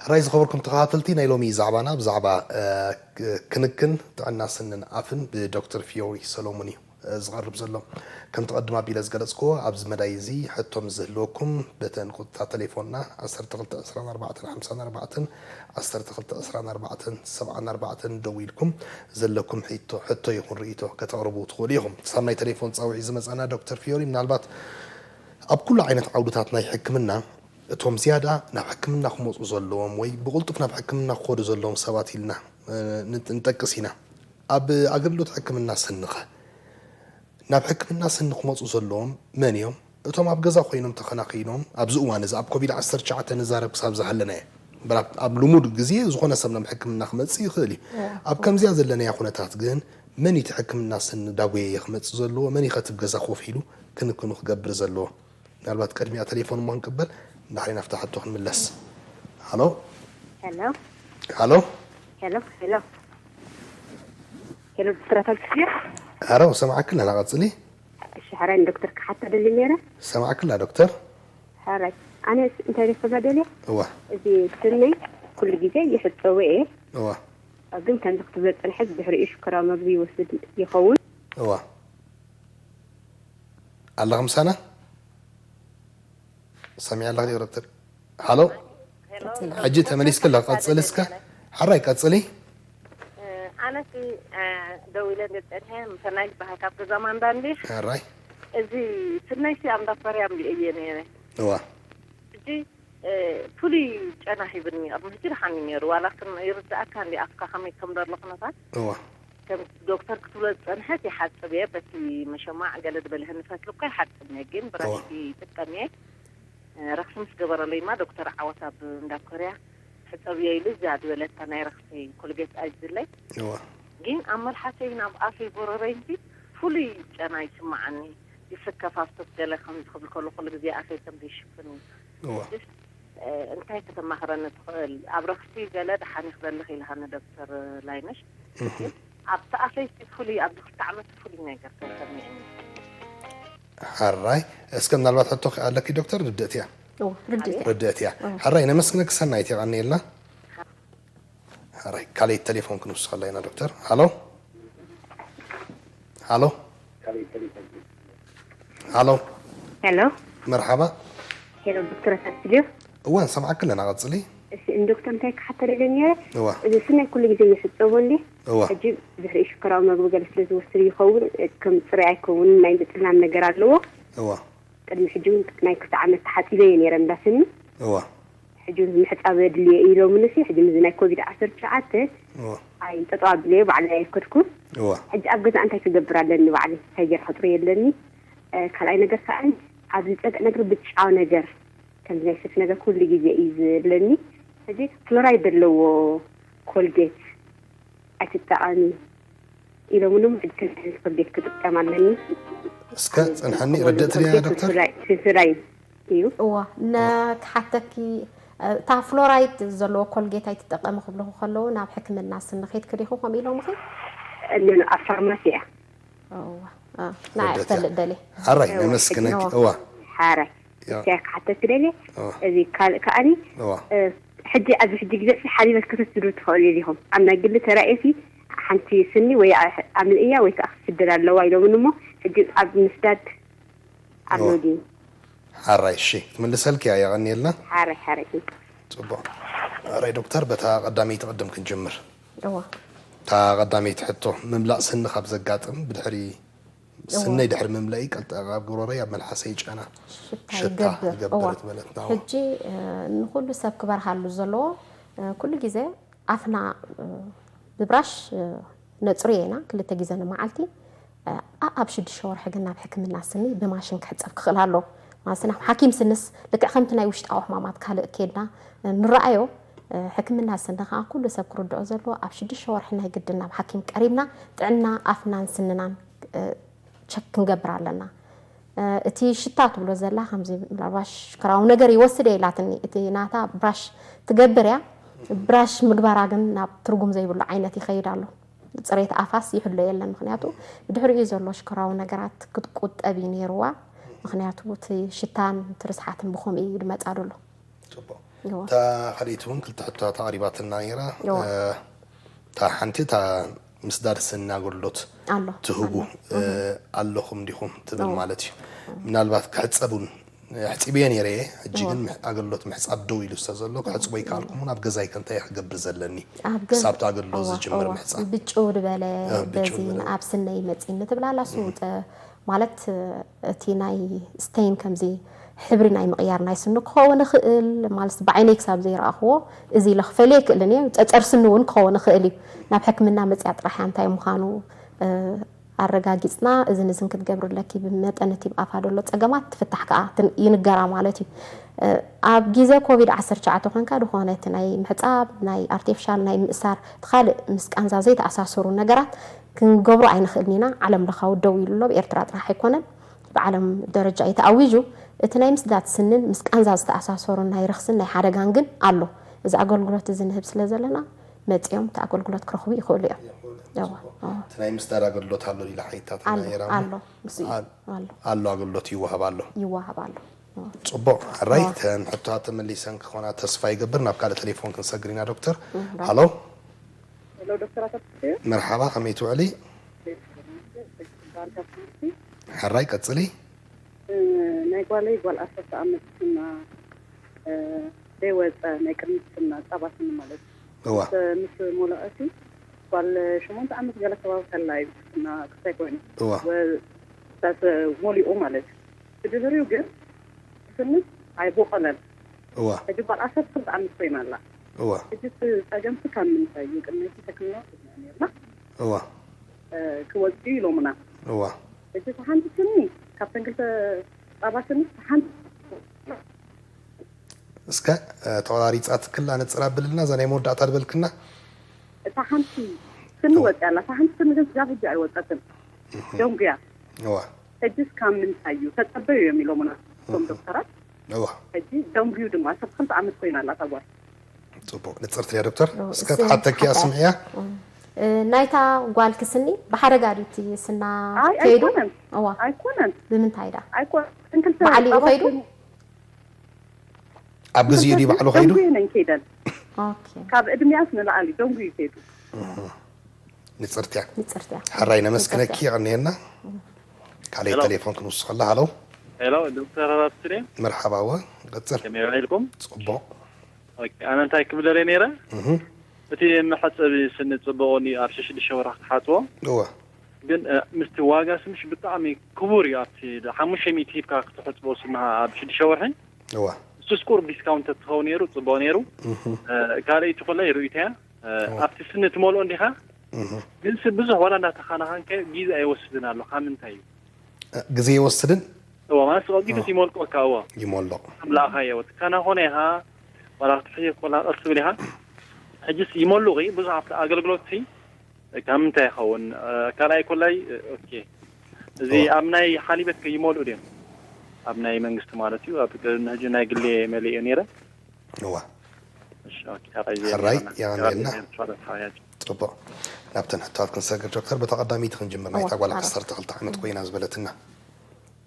ሕራይ ዝኸበርኩም ተኸታተልቲ፣ ናይ ሎሚ ዛዕባና ብዛዕባ፣ እ፣ ክ-፣ ክንክን ጥዕና ስንን ኣፍን ብዶክተር ፊዮሪ ሰሎሞን እዩ፣ እ፣ ዝቐርብ ዘሎ። ከምቲ ቀድም ኣቢለ ዝገለጽክዎ፣ ኣብዚ መዳይ እዚ ሕቶ ምስ ዝህልወኩም፣ በተን ቁጽርታት ቴሌፎንና ዓሰርተ ክልተ ዕስራን ኣርባዕተን ሓምሳን ኣርባዕተን፣ ዓሰርተ ክልተ ዕስራን ኣርባዕተን ሰብዓን ኣርባዕተን ደዊልኩም ዘለኩም ሕቶ፣ ሕቶ ይኹን ርእይቶ ከተቕርቡ ትኽእሉ ኢኹም። ክሳብ ናይ ቴሌፎን ጻውዒት ዝመጻና ዶክተር ፊዮሪ፣ ምናልባት ኣብ ኩሉ ዓይነት ዓውድታት ናይ ሕክምና፣ እቶም ዝያዳ ናብ ሕክምና ክመጹ ዘለዎም ወይ ብቕልጡፍ ናብ ሕክምና ክኸዱ ዘለዎም ሰባት ኢልና፣ እ፣ ንጥ-፣ ንጠቅስ ኢና። ኣብ ኣገልግሎት ሕክምና ስንኸ፣ ናብ ሕክምና ስኒ ክመጹ ዘለዎም መን እዮም? እቶም ኣብ ገዛ ኮይኖም ተኸናኺኖም፣ ኣብዚ እዋን እዚ ኣብ ኮቪድ ዓሰርተ ትሽዓተ ንዛረብ ክሳብ ዝሃለናዮ። እምበር ኣብ፣ ኣብ ልሙድ ግዜ ዝኾነ ሰብ ናብ ሕክምና ክመጽእ ይኽእል እዩ። እዎ። ኣብ ከምዚኣ ዘለናያ ኩነታት ግን መን እዩ እቲ ሕክምና ስኒ ዳጎየየ ክመጽእ ዘለዎ? መን እዩ ከ እቲ ኣብ ገዛ ኮፍ ኢሉ ክንክኑ ክገብር ዘለዎ? ምናልባት ቅድሚያ ቴሌፎን እሞ ክንቅበል፣ ንድሕሪ ናብታ ሕቶ ክንምለስ። ሃሎ? ሄሎ? ሃሎ? ሄሎ፣ ሄሎ። ሄሎ፣ ዶክተር ኣታክልቲ ድዩ? ሃሎ፣ ሰማዕክን ኣለና፣ ቀጽሊ። እሺ፣ ሕራይ ንዶክተር ክሓቶ ደሊ ነይረ። ሰማዕክን ኣላ ዶክተር። ሕራይ፣ ኣነ ስ-፣ እንታይ ደስ ክብላ ደልየ? እዋ። እዚ ስነይ ኩሉ ግዜ ይሕጸቦ እየ። እዋ። ግን ከምዚ ክትብሎ ጸንሐት፣ ድሕሪኡ ሽኮራዊ መግቢ ይወስድ ይኸውን? እዋ። ኣለኻ ምሳና? ሰሚዐ ኣለኻ ዲዩ ዶክተር? ሃሎ? ሄሎ፣ ቀጽሊ። ሕጂ ተመሊስክላ፣ ቀጽሊ እስከ። ሕራይ ቀጽሊ። እ፣ ኣነሲ፣ እ፣ ደው ኢለ እንደ ጸንሐ፣ ምሰናይ ዝበሃል ካብ ገዛ ማንዳ እንዲ። ሕራይ። እዚ ስነይሲ ኣምዳ ፈርያ እምቢ እየ ነይረ። እዋ። ሕጂ፣ እ፣ ፍሉይ ጨና ሂብኒ። ቅድሚ ሕጂ ደሓን እዩ ነይሩ። ዋላ ክን-፣ ይርድኣካ እንዲ ኣፍካ ከመይ ከም ዘሎ ኩነታት። እዋ። ከም ዶክተር ክትብሎ ዝጸንሐት ይሓጽብ እየ። በቲ መሸማዕ ገለ ዝበልሀኒ ፈትሊ እኳ ይሓጽብ እየ፣ ግን ብራሽ እዋ። ይጥቀም እየ። ረኽሲ ምስ ገበረለይማ ዶክተር ዓወት ኣብ እንዳ ኮርያ ሕጸብዮ ኢሉ እዛ ዝበለታ ናይ ረኽሲ ኮልጌት ኣዚዝለይ። እዋ። ግን ኣብ መልሓሰይን ኣብ ኣፈይ ጎረረይን ፍሉይ ጨና ይስምዓኒ። ይስከፍ ኣብ ሶስ ገለ ከምዚ ክብል ከሎ ኩሉ ግዜ ኣፈይ ከምዚ ይሽፍን እዩ። እዋ። ሕጅስ፣ እ፣ እንታይ ከተማኽረኒ ትኽእል? ኣብ ረኽሲ ገለ ደሓን ይኽበልኽ ኢልሃኒ ዶክተር ላይነሽ። እህ። ግን ኣብቲ ኣፈይሲ ፍሉይ፣ ኣብዚ ክልተ ዓመት ፍሉይ ነገር ተሰሚዕኒ። ሓራይ፣ እስከ ምናልባት ሕቶ ኣለኪ ዶክተር? ርድእት እያ። እዎ፣ ርድእት እያ። ርድእት እያ። እዎ። ሓራይ፣ ነመስግነኪ፣ ሰናይት፣ የቐንየልና። ሓራይ፣ ካልኣይ ቴሌፎን ክንውስኸላ ኢና ዶክተር። ሃሎ? ሃሎ? ሃሎ? ሄሎ? መርሓባ። ሄሎ፣ ዶክተር ኣታክልቲ ድዩ? እወ፣ ንሰምዓኪ ኣለና፣ ቀጽሊ። እሺ፣ ንዶክተር እንታይ ክሓቶ ደልየ ነይረ? እዋ። እዚ ስነይ ኩሉ ግዜ ይሕጸቦ እንዲ። እዋ። ሕጂ ድሕሪ ሽኮራዊ መግቢ ገለ ስለ ዝወስድ ይኸውን፣ ከም ጽሩይ ኣይከውንን፣ ናይ ምጽላም ነገር ኣለዎ። እዋ። ቅድሚ ሕጂ እውን ናይ ክልተ ዓመት ተሓጺበ እየ ነይረ እንዳ ስኒ። እዋ። ሕጂ እውን ምሕጻብ የድልዮ እዩ ኢሎምኒ ሲ፣ ሕጂ ምስዚ ናይ ኮቪድ ዓሰርተ ትሽዓተ እዋ። ኣይ፣ ጠጠው ኣቢለዮ ባዕለይ ኣይከድኩን። እዋ። ሕጂ ኣብ ገዛ እንታይ ክገብር ኣለኒ ባዕለይ? እንታይ ገይረ ከጥርዮ ኣለኒ? እ፣ ካልኣይ ነገር ከኣ ኣብ ዝጸግዕ ነገር ብጫ ነገር፣ ከምዚ ናይ ስፍ ነገር ኩሉ ግዜ እዩ ዝብለኒ። ሕጂ ፍሎራይድ ዘለዎ ኮልጌት ኣይትጠቐሚ ኢሎምኒ፣ ሕጂ እንታይ ዓይነት ኮልጌት ክጥቀም ኣለኒ? እስከ ጽንሐኒ፣ ርድእቲ ድያ ኮልጌት ዶክተር? ስንሶዳይ-፣ ስንሶዳይን እዩ። እዋ፣ ነ-፣ ክሓተኪ፣ እታ ፍሎራይድ ዘለዎ ኮልጌት ኣይትጠቐሚ ክብልኹ ከለዉ ናብ ሕክምና ስኒ ኸይድኪ ዲኹ ከምኡ ኢሎምኺ? እነ-፣ ኣብ ፋርማሲ እያ። እዋ፣ እ፣ ንዓ ርድእቲ እያ። እፈልጥ ደልየ። ሓራይ፣ እዋ፣ ነመስግነኪ። እዋ። እዋ። ሓራይ። ያ። እስከ ክሓተኪ ደልየ፣ እዋ። እዚ ካልእ ከኣኒ፣ እዋ። እ፣ ሕጂ ኣብዚ ሕጂ ግዜ ሲ ሓሊበት ክትወስዱ ትኽእሉ ዲኹም? ኣብ ናይ ግሊ ተራእየሲ ሓንቲ ስኒ ወይ ኣ-፣ ኣምልእያ ወይ ከኣ ክትስደድ ኣለዋ ኢሎምኒ እሞ፣ ሕጂ ኣብ ምስዳድ ኣሎ እዋ። ድዩ? ሓራይ፣ እሺ፣ ክትምልሰልኪ እያ፣ የቐንየልና። ሓራይ፣ ሓራይ። ጽቡቕ። ሓራይ ዶክተር፣ በታ ቀዳመይቲ ቅድም ክንጅምር። እዋ። እታ ቀዳመይቲ ሕቶ፣ ምምላእ ስኒ ካብ ዘጋጥም ብድሕሪ እዋ። ስነይ ድሕሪ ምምለኢ ቀልጠ-፣ ኣብ ጉሮሮይ ኣብ መልሓሰይ ጨና ሽታ ሽታ ይገብር። ይገብር እዋ። ትበለትና። እዋ። ሕጂ፣ እ፣ ንኹሉ ሰብ ክበርሃሉ ዘለዎ፣ እ፣ ኩሉ ግዜ ኣፍና፣ እ፣ ብብራሽ፣ እ፣ ነጽርዮ ኢና ክልተ ግዜ ንመዓልቲ። እ፣ ኣኣብ ሽዱሽተ ወርሒ ግን ናብ ሕክምና ስኒ ብማሽን ክሕጸብ ክኽእል ኣለዎ። ማለት ናብ ሓኪም ስንስ ልክዕ ከምቲ ናይ ውሽጣዊ ሕማማት ካልእ ኬድና፣ እ፣ ንረኣዮ፣ እ፣ ሕክምና ስኒ ከኣ ኩሉ ሰብ ክርድኦ ዘለዎ ኣብ ሽዱሽተ ወርሒ ናይ ግድን ናብ ሓኪም ቀሪብና ጥዕና ኣፍናን ስንናን፣ እ፣ ቸክ ክንገብር ኣለና። እ፣ እቲ ሽታ ትብሎ ዘላ ከምዚ ምናልባት ሽኮራዊ ነገር ይወስድ እየ ኢላትኒ። እቲ ናታ ብራሽ ትገብር እያ። ብራሽ ምግባራ ግን ናብ ትርጉም ዘይብሉ ዓይነት ይኸይድ ኣሎ። ጽሬት ኣፋስ ይሕሎ የለን። ምኽንያቱ ብድሕሪኡ ዘሎ ሽኮራዊ ነገራት ክትቁጠብ እዩ ነይርዋ። ምኽንያቱ እቲ ሽታን እቲ ርስሓትን ብኸምኡ እዩ ዝመጻ ዘሎ። ጽቡቕ። እዋ። እታ ካልኣይቲ እውን ክልተ ሕቶታት ኣቕሪባትና ነይራ። እዋ። እ፣ እታ ሓንቲ እታ ምስዳድ ስኒ ኣገልግሎት ኣሎ ትህቡ ኣሎ። እ፣ ኣለኹም ዲኹም ትብል እዋ። ማለት እዩ። ምናልባት ክሕፀብ እውን ኣሕፂብዮ ነይረ እየ። ሕጂ እዋ። ግን ምሕ- ኣገልግሎት ምሕፃብ ደው ኢሉ ስለ ዘሎ ክሕፅቦ ይከኣልኩም እውን ኣብ ገዛይ ከ እንታይ ክገብር ዘለኒ ኣብ ገዛ- ክሳብቲ ኣገልግሎት እዋ፣ ዝጅምር እዋ። ምሕፃብ ብጭው ዝበለ እ፣ ብጭው በዚን ዝበለ። ኣብ ስነይ መፂኒ ትብላ ኣላ። እሱ ውጠ ማለት እቲ ናይ ስቴን ከምዚ ሕብሪ ናይ ምቕያር ናይ ስኑ ክኸውን ይኽእል ማለት ብዓይነይ ክሳብ ዘይረኣኽዎ እዚ ኢለ ክፈልዮ ኣይክእልን እየ። ጸጸር ስኒ እውን ክኸውን ይኽእል እዩ። ናብ ሕክምና መፅያ ጥራሕ እያ እንታይ ምዃኑ እ፣ ኣረጋጊፅና እዝን እዝን ክትገብሪ ኣለኪ ብመጠን እቲ ኣብ ኣፋ ዘሎ ፀገማት ትፍታሕ ከዓ ትን- ይንገራ ማለት እዩ። እ፣ ኣብ ግዜ ኮቪድ ዓሰርተ ትሽዓተ ኮንካ ዝኾነ እቲ ናይ ምሕፃብ ናይ ኣርቲፊሻል ናይ ምእሳር እቲ ካልእ ምስ ቃንዛ ዘይተኣሳሰሩ ነገራት ክንገብሮ ኣይንኽእልን ኢና። ዓለም ለኻዊ ደው ኢሉ ኣሎ። ብኤርትራ ጥራሕ ኣይኮነን ብዓለም ደረጃ እዩ ተኣዊጁ። እቲ ናይ ምስዳድ ስንን ምስ ቃንዛ ዝተኣሳሰሩ ናይ ረኽስን ናይ ሓደጋን ግን ኣሎ። እዚ ኣገልግሎት እዚ ንህብ ስለ ዘለና መፂኦም እቲ ኣገልግሎት ክረኽቡ ይኽእሉ እዮም። እዋ፣ እዋ። እቲ ናይ ምስዳድ ኣገልግሎት ኣሎ ኢላ ሓይታት ኣሎ ነይራ ኣሎ ምስ እዩ ኣል- ኣሎ ኣሎ ኣገልግሎት ይወሃብ ኣሎ። ይወሃብ ኣሎ። እዋ። ፅቡቅ ሕራይ ተን ሕቶታት ተመሊሰን ክኾና ተስፋ ይገብር። ናብ ካልእ ቴሌፎን ክንሰግር ኢና ዶክተር። ሃሎ ሄሎ ዶክተር ኣተስዮ መርሓባ ከመይ ትውዕሊ? ባርካ ትምህርቲ ሕራይ ቀፅሊ። እ፣ ናይ ጓለይ ጓል ዓሰርተ ዓመት ስና እ፣ ዘይወፀ ናይ ቅድሚት ስና ፃባ ስኒ ማለት እዩ። እዋ ምስ- ምስ ሞለቀቲ ጓል ሸሞንተ ዓመት ገለ ከባቢ ከላ እዩ ስና ክሳይ ኮይኑ እዋ ወ- ሳስ ሞሊኡ ማለት እዩ። ብድህሪኡ ግን ስንስ ኣይቦቀለን። እዋ ሕጂ ጓል ዓሰርተ ክልተ ዓመት ኮይና ኣላ። እዋ ሕጂ እቲ ፀገምቲ ካብ ምንታይ እዩ? ቅድሚ ሕጂ ሕክምና ወሲድና ነርና እዋ እ፣ ክወፅኡ ኢሎምና። እዋ ሕጂ እቲ ሓንቲ ስኒ ካብተን ክልተ ፃባ ስኒ እቲ ሓንቲ እስከ ተቆራሪፃትክላ ነፅር ኣብልና እዛ ናይ መወዳእታ ዝበልክና እታ ሓንቲ ስኒ ወፅያ ኣላ። እታ ሓንቲ ስኒ ግን ስጋብ ሕጂ ኣይወፀትን። ደንጉያ እዋ ሕጂስ ካብ ምንታይ እዩ ተፀበዩ እዮም ኢሎምና እቶም ዶክተራት። እዋ ሕጂ ደንጉዩ ድማ ዓሰርተ ክልተ ዓመት ኮይና ኣላ እታ ጓል። ፅቡቅ ንፅርቲ እያ ዶክተር። እስከ እስ- ተሓተኪ ሓታ- ኣስምዕያ። እ፣ ናይታ ጓልኪ ስኒ ብሓደጋ ድዩ እቲ ስና ኣይ ከይዱ? ኣይኮነን እዋ ኣይኮነን ብምንታይ ዳ? ኣይኮነን። ክልተ ባዕሉ እዩ ፃባ ከይዱ? ስኒ- ኣብ ግዜኡ ድዩ ባዕሉ ከይዱ? ደንጉ ነን ከይደን ኦኬ ካብ እድሜያስ ንላዕሊ ደንጉ ይከይዱ። ንፅርትያ ንፅርትያ ሕራይ ነመስግነኪ። የቐንየልና። ካልኣይ ሄሎ። ቴሌፎን ክንውስኸላ። ሃሎ ሄሎ ዶክተር ኣራትስሌ መርሓባ። እወ ቀፅል። ከመይ ውዒልኩም? ፅቡቕ። ኦኬ፣ ኣነ እንታይ ክብል ደልየ ነይረ እህ፣ እቲ መሐፀቢ ስኒ ፅቡቕ ኒ ኣብ ሽዱሽተ ወርሒ ክትሓፅቦ እወ ግን እ፣ ምስቲ ዋጋ ስንሽ ብጣዕሚ ክቡር እዩ። ኣብቲ ሓሙሽተ ሚእቲ ሂብካ ክትሕፅቦ ስንሃ ኣብ ሽዱሽተ ወርሒ እወ እሱስ ቁሩብ ዲስካውንት ተትኸውን ነይሩ ፅቡቕ ነይሩ። እህ፣ እ፣ ካልኣይቲ ኮላይ ርእይቶ እያ። እ፣ እወ። ኣብቲ ስኒ ትመልኦ እንዲኻ እህ። ግን ስ- ብዙሕ ዋላ እንዳተኻናኻንካዮ ግዜ ኣይወስድን ኣሎ። ካብ ምንታይ እዩ? ግዜ ይወስድን እዎ ማለት ቀልጢፉ ይመልቆካ። እዎ ይመልቕ። ትብላእኻ የወት ካና ኾነ ኢኻ ዋላ ክትሕየ ኮላ ቀስ ትብል ኢኻ። ሕጅስ ይመሉቕ ብዙሕ ኣብቲ ኣገልግሎት ሲ ካብ ምንታይ ይኸውን? ካልኣይ ኮላይ ኦኬ፣ እዚ እዋ። ኣብ ናይ ሓሊበት ከ ይመልኡ ድዮም? ኣብ ናይ መንግስቲ ማለት እዩ። ኣብ ቅድሚ ሕጂ ናይ ግሌ መሊኡ ነይረ። እዋ እሺ፣ ኦኬ፣ ኣቕይ ሕራይ ዜና። የቐንየልና። ዜና ተፋለጥ ሓያጅ። ፅቡቕ። ናብተን ሕቶታት ክንሰግር ዶክተር፣ በተቐዳሚት ክንጅምር ናይታ እዋ፣ ጓል እዋ። ዓሰርተ ክልተ ዓመት ኮይና ዝበለትና።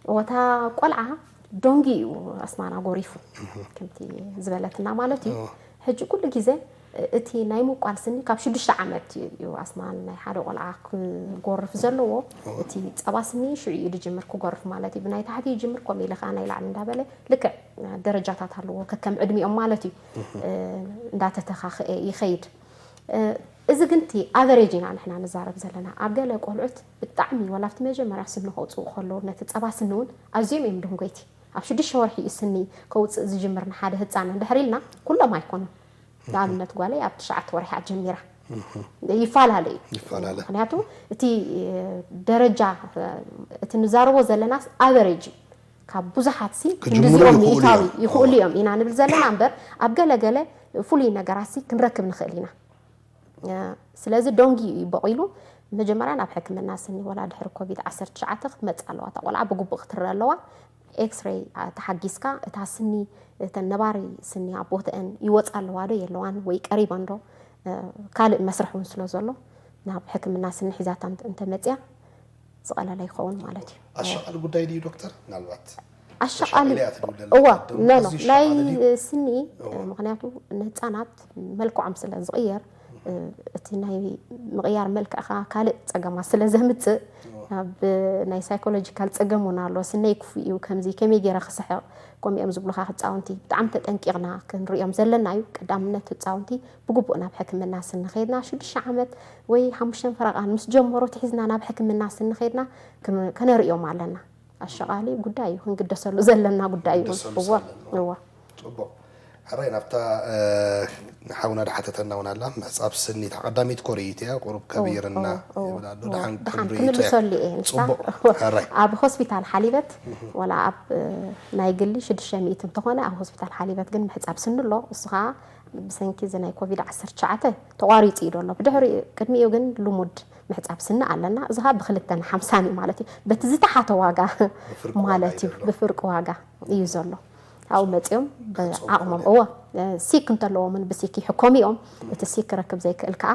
ወታ ቆልዓ ዶንጊ እዩ ኣስናና ጎሪፉ ከምቲ ዝበለትና ማለት እዩ። እዋ። ሕጂ ኩሉ ግዜ እቲ ናይ ምቋል ስኒ ካብ ሽዱሽተ ዓመት እዩ ኣስናን ናይ ሓደ ቆልዓ ክጎርፍ ዘለዎ። እቲ ፀባ ስኒ ሽዑ እዩ ዝጅምር ክጎርፍ ማለት እዩ። ብናይ ታሕቲ ይጅምር ከምኡ ኢለ ከዓ ናይ ላዕሊ እንዳበለ ልክዕ ደረጃታት ኣለዎ ከከም ዕድሚኦም ማለት እዩ። እንዳተተኻኸኤ ይኸይድ። እዚ ግን እቲ ኣቨሬጅ ኢና ንሕና ንዛረብ ዘለና። ኣብ ገለ ቆልዑት ብጣዕሚ ዋላ ኣብቲ መጀመርያ ስኒ ከውፅኡ ከለዉ ነቲ ፀባ ስኒ እውን ኣዝዮም እዮም ደንጎይቲ። ኣብ ሽዱሽተ ወርሒ እዩ ስኒ ከውፅእ ዝጅምር ንሓደ ህፃን እንድሕር ኢልና ኩሎም ኣይኮኑን። ንኣብነት ጓለይ ኣብ ትሽዓተ ወርሒ እያ ጀሚራ። ይፈላለ እዩ። ይፈላለ። ምክንያቱ እቲ ደረጃ እቲ ንዛረቦ ዘለናስ ኣቨሬጅ እዩ። ካብ ብዙሓት ሲ ክጅምሩ ክንዲዚኦም ይኽእሉ ሚእታዊ እዮም። ይኽእሉ እዮም ኢና ንብል ዘለና እምበር ኣብ ገለ ገለ ፍሉይ ነገራት ሲ ክንረክብ ንኽእል ኢና። ስለዚ ዶንጊ እዩ በቒሉ መጀመርያ ናብ ሕክምና ስኒ ወላ ድሕሪ ኮቪድ ዓሰርተ ትሽዓተ ክትመፅእ ኣለዋ እታ ቆልዓ ብግቡእ ክትረአ ኣለዋ። ኤክስሬይ ተሓጊዝካ እታ ስኒ እተን ነባሪ ስኒ ኣብ ቦትአን ይወፃ ኣለዋ ዶ የለዋን ወይ ቀሪበን ዶ ካልእ መስርሕ እውን ስለ ዘሎ ናብ ሕክምና ስኒ ሒዛታ እንተ- እንተመፅያ ዝቐለለ ይኸውን ማለት እዩ። ኣሻቓሊ ጉዳይ ድዩ ዶክተር? ምናልባት ኣሻቓሊ ተሻቒለ እያ ትድውል ዘላ እዋ ኣደ ነኖ ኣዝዩ ናይ ሸቓሊ ድዩ? ስኒ እዋ። ምክንያቱ ንህፃናት መልክዖም ስለ ዝቕየር እቲ ናይ ምቕያር መልክዕኻ ካልእ ፀገማት ስለ ዘምፅእ ናብ ናይ ሳይኮሎጂካል ፀገም እውን ኣሎ። ስነይ ክፉእ እዩ፣ ከምዚ ከመይ ገይረ ክስሕቕ፣ ከምኡ እዮም ዝብሉኻ ህፃውንቲ። ብጣዕሚ ተጠንቂቕና ክንሪኦም ዘለና እዩ። ቀዳምነት ህፃውንቲ ብግቡእ ናብ ሕክምና ስኒ ከይድና ሽዱሽተ ዓመት ወይ ሓሙሽተ ፈረቓን ምስ ጀመሩ ትሒዝና ናብ ሕክምና ስኒ ከይድና ክን- ከነርእዮም ኣለና። ኣሸቓሊ ጉዳይ እዩ፣ ክንግደሰሉ ዘለና ጉዳይ እዩ። ክንግደሰሉ እወ ዘለና። እወ ጽቡቕ። ሕራይ ናብታ እ፣ ሓውና ድሓተተና እውን ኣላ ምሕጻብ ስኒ እታ ቀዳሚት ኮርይቲ እያ ቁሩብ ከቢርና እወ፣ እወ፣ ይብል ኣሎ። እወ። ድሓን ድሓን ክንርእዩ እያ። ክንምልሰሉ እየ ንሳ። ጽቡቕ። ሕራይ ኣብ ሆስፒታል ሓሊበት ወላ ኣብ እ፣ ናይ ግሊ ሽዱሽተ ሚእቲ እንተኾነ ኣብ ሆስፒታል ሓሊበት ግን ምሕጻብ ስኒ ኣሎ። እሱ ኸዓ ብሰንኪ እዚ ናይ ኮቪድ ዓሰርተ ትሽዓተ ተቋሪጹ እዩ ዘሎ። ብድሕሪ ቅድሚኡ ግን ልሙድ ምሕጻብ ስኒ ኣለና። እዚ ኸዓ ብክልተ ንሓምሳን እዩ ማለት እዩ። በቲ ዝተሓተ ዋጋ ብፍርቂ ዋጋ ማለት እዩ እዩ። ዘሎ። ብፍርቂ ዋጋ እዩ ዘሎ። ኣብኡ መጺኦም ክሕጸቡ ብዓቕሞም ይኽእሉ እወ እ፣ ሲክ እንተለዎምን ብሲክ ይሕከሙ እዮም። እቲ ሲክ ክረክብ ዘይክእል ከዓ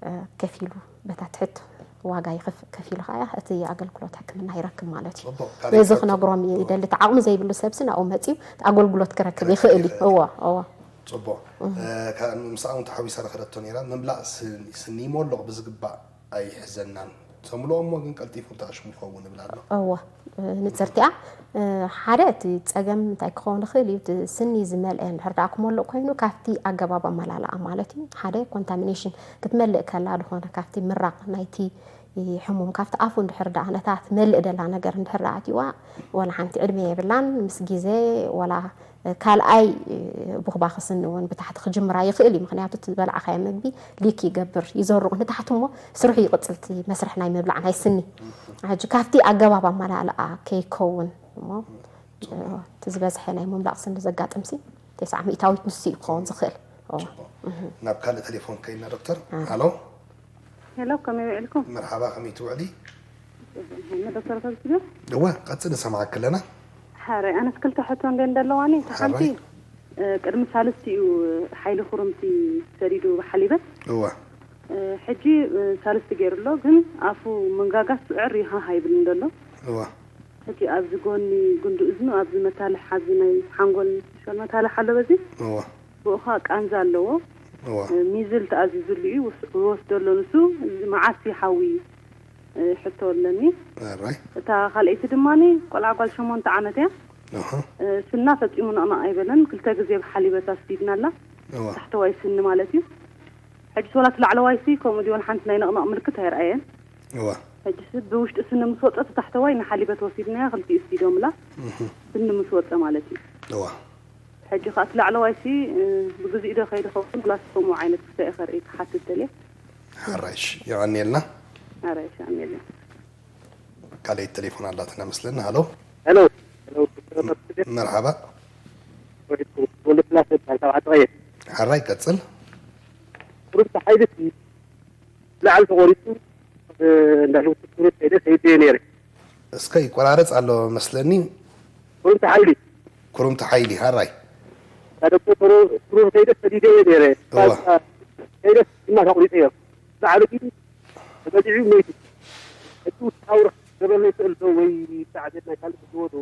እ፣ ከፊሉ በታ ትሕት ዋጋ ይኸፍ- ከፊሉ ከዓ እቲ ኣገልግሎት ሕክምና ይረክብ ማለት እዩ። ጽቡቕ። ካልእ ነዚ ይፈቱ። ክነግሮም ይደሊ። እቲ ዓቕሚ ዘይብሉ ሰብሲ ናብኡ መጺኡ እቲ ኣገልግሎት ክረክብ ክረክብ ይኽእል እዩ። ይኽእል። እወ እወ ጽቡቕ። እ፣ ከ- ምስኣ እውን ተሓዊሳ ዝኸደቶ ነይራ። ምምላእ ስ- ስኒ ሞሎቕ ብዝግባእ ኣይሕዘናን። ተምልኦ እሞ ግን ቀልጢፉ ተኣሽሙ ይኸውን እብል ኣሎ። እወ ንጽርቲኣ እ፣ ሓደ እቲ ጸገም እንታይ ክኸውን ይኽእል እዩ? እቲ ስኒ ዝመልአ እንድሕር ደኣ ክመልእ ኮይኑ ካብቲ ኣገባብ ኣመላልኣ ማለት እዩ። ሓደ ኮንታሚኔሽን ክትመልእ ከላ ዝኾነ ካብቲ ምራቕ ናይቲ ሕሙም ካብቲ ኣፉ እንድሕር ደኣ ነታ ትመልእ ደላ ነገር እንድሕር ደኣ ኣትይዋ ወላ ሓንቲ ዕድመ የብላን። ምስ ግዜ ወላ ካልኣይ ቡኽባኺ ስኒ እውን ብታሕቲ ክጅምራ ይኽእል እዩ። ምኽንያቱ እቲ ዝበላዕኻዮ ምግቢ ሊክ ይገብር፣ ይዘርቑ ንታሕቲ እሞ ስርሑ ይቕፅል እቲ መስርሕ ናይ ምብላዕ ናይ ስኒ። ሕጂ ካብቲ ኣገባብ ኣመላልኣ ከይከውን እሞ እቲ ዝበዝሐ ናይ ምምላቕ ስኒ ዘጋጥምሲ ተስዓ ሚእታዊት ንሱ እዩ ክኸውን ዝኽእል። እዎ። ናብ ካልእ ቴሌፎን ከይድና ዶክተር። ሃሎ ሄሎ፣ ከመይ ውዒልኩም? መርሓባ፣ ከመይ ትውዕሊ? ዶክተር ከብስዮ እወ፣ ቀጽል ንሰማዓኪ ኣለና። ሓራይ ኣነስ ክልተ ሕቶ እንደ እንደለዋኒ። እቲ ሓንቲ ሓራይ። እ፣ ቅድሚ ሳልስቲ እዩ ሓይሊ ክሩምቲ ሰዲዱ ብሓሊበት። እወ እ፣ ሕጂ እ፣ ሳልስቲ ገይሩ ኣሎ፣ ግን ኣፉ መንጋጋስ ስዕር ይሃሃ ይብል እንደሎ። እወ ሕጂ ኣብዚ ጎኒ ጉንዲ እዝኑ ኣብዚ መታልሕ ኣብዚ ናይ ሓንጎል ሸል መታልሕ ኣሎ በዚ እወ ብኡኻ ቃንዛ ኣለዎ። እወ እ፣ ሚዝል ተኣዚዙሉ እዩ ውስ- ይወስደሎ ንሱ። እዚ መዓስ ይሓዊ እ፣ ሕቶ ኣለኒ። ኣራይ እታ ካልኣይቲ ድማ ቆልዓ ጓል ሸሞንተ ዓመት እያ። ኣሃ እ፣ ስና ፈጺሙ ነቕነቕ ኣይበለን። ክልተ ግዜ ብሓሊበት ኣስዲድና ኣላ። እወ ታሕተዋይ ስኒ ማለት እዩ። ሕጂ ወላ እቲ ላዕለዋይ ሲ ከምኡ ድዩ ሓንቲ ናይ ነቕነቕ ምልክት ኣይረኣየን። እወ ሕጂ ሲ ብውሽጢ ስኒ ምስ ወፀት ታሕተዋይ ንሓሊበት ወሲድናያ ክልቲኡ ስዲዶምላ እህ ስኒ ምስ ወፀ ማለት እዩ። እወ ሕጂ ከዓ እቲ ላዕለዋይ ሲ እ፣ ብግዚኡ ዶ ከይዱ ኸውን ፕላስ ከምኡ ዓይነት ክሳኤ ከርኢ ክሓትት ደልየ። ሓራይሽ የቐንየልና። ኣረ ሻሜለ ካልኣይ ቴሌፎን ኣላትና መስለኒ። ሃሎ ሄሎ ሄሎ መርሓባ። ወልድ ስላሴ ይበሃል ካብ ዓዲ ቀይሕ። ሓራይ ቀጽል። ቁሩብ ሓይሊ ላዕሊ ተቆሪፁ እንዳለውቲ ቁሩብ ከይደ ሰይደ ነይረ። እስከ ይቆራረጽ ኣሎ መስለኒ። ቁሩብ ሓይሊ ኩሩምቲ ሓይሊ ሓራይ። ካብ ዶክተር ቁሩብ ከይደ ሰዲደ ነይረ። እዋ። ከይደ ድማ ተቁሪፀ እዮ። ላዕሊ ግን ተመዲዑ መይቱ። እቲ ውሽጣዊ ረክ ዘበለ ይኽእል ዶ ወይ ብዛዕባ ናይ ካልእ ዝወዶ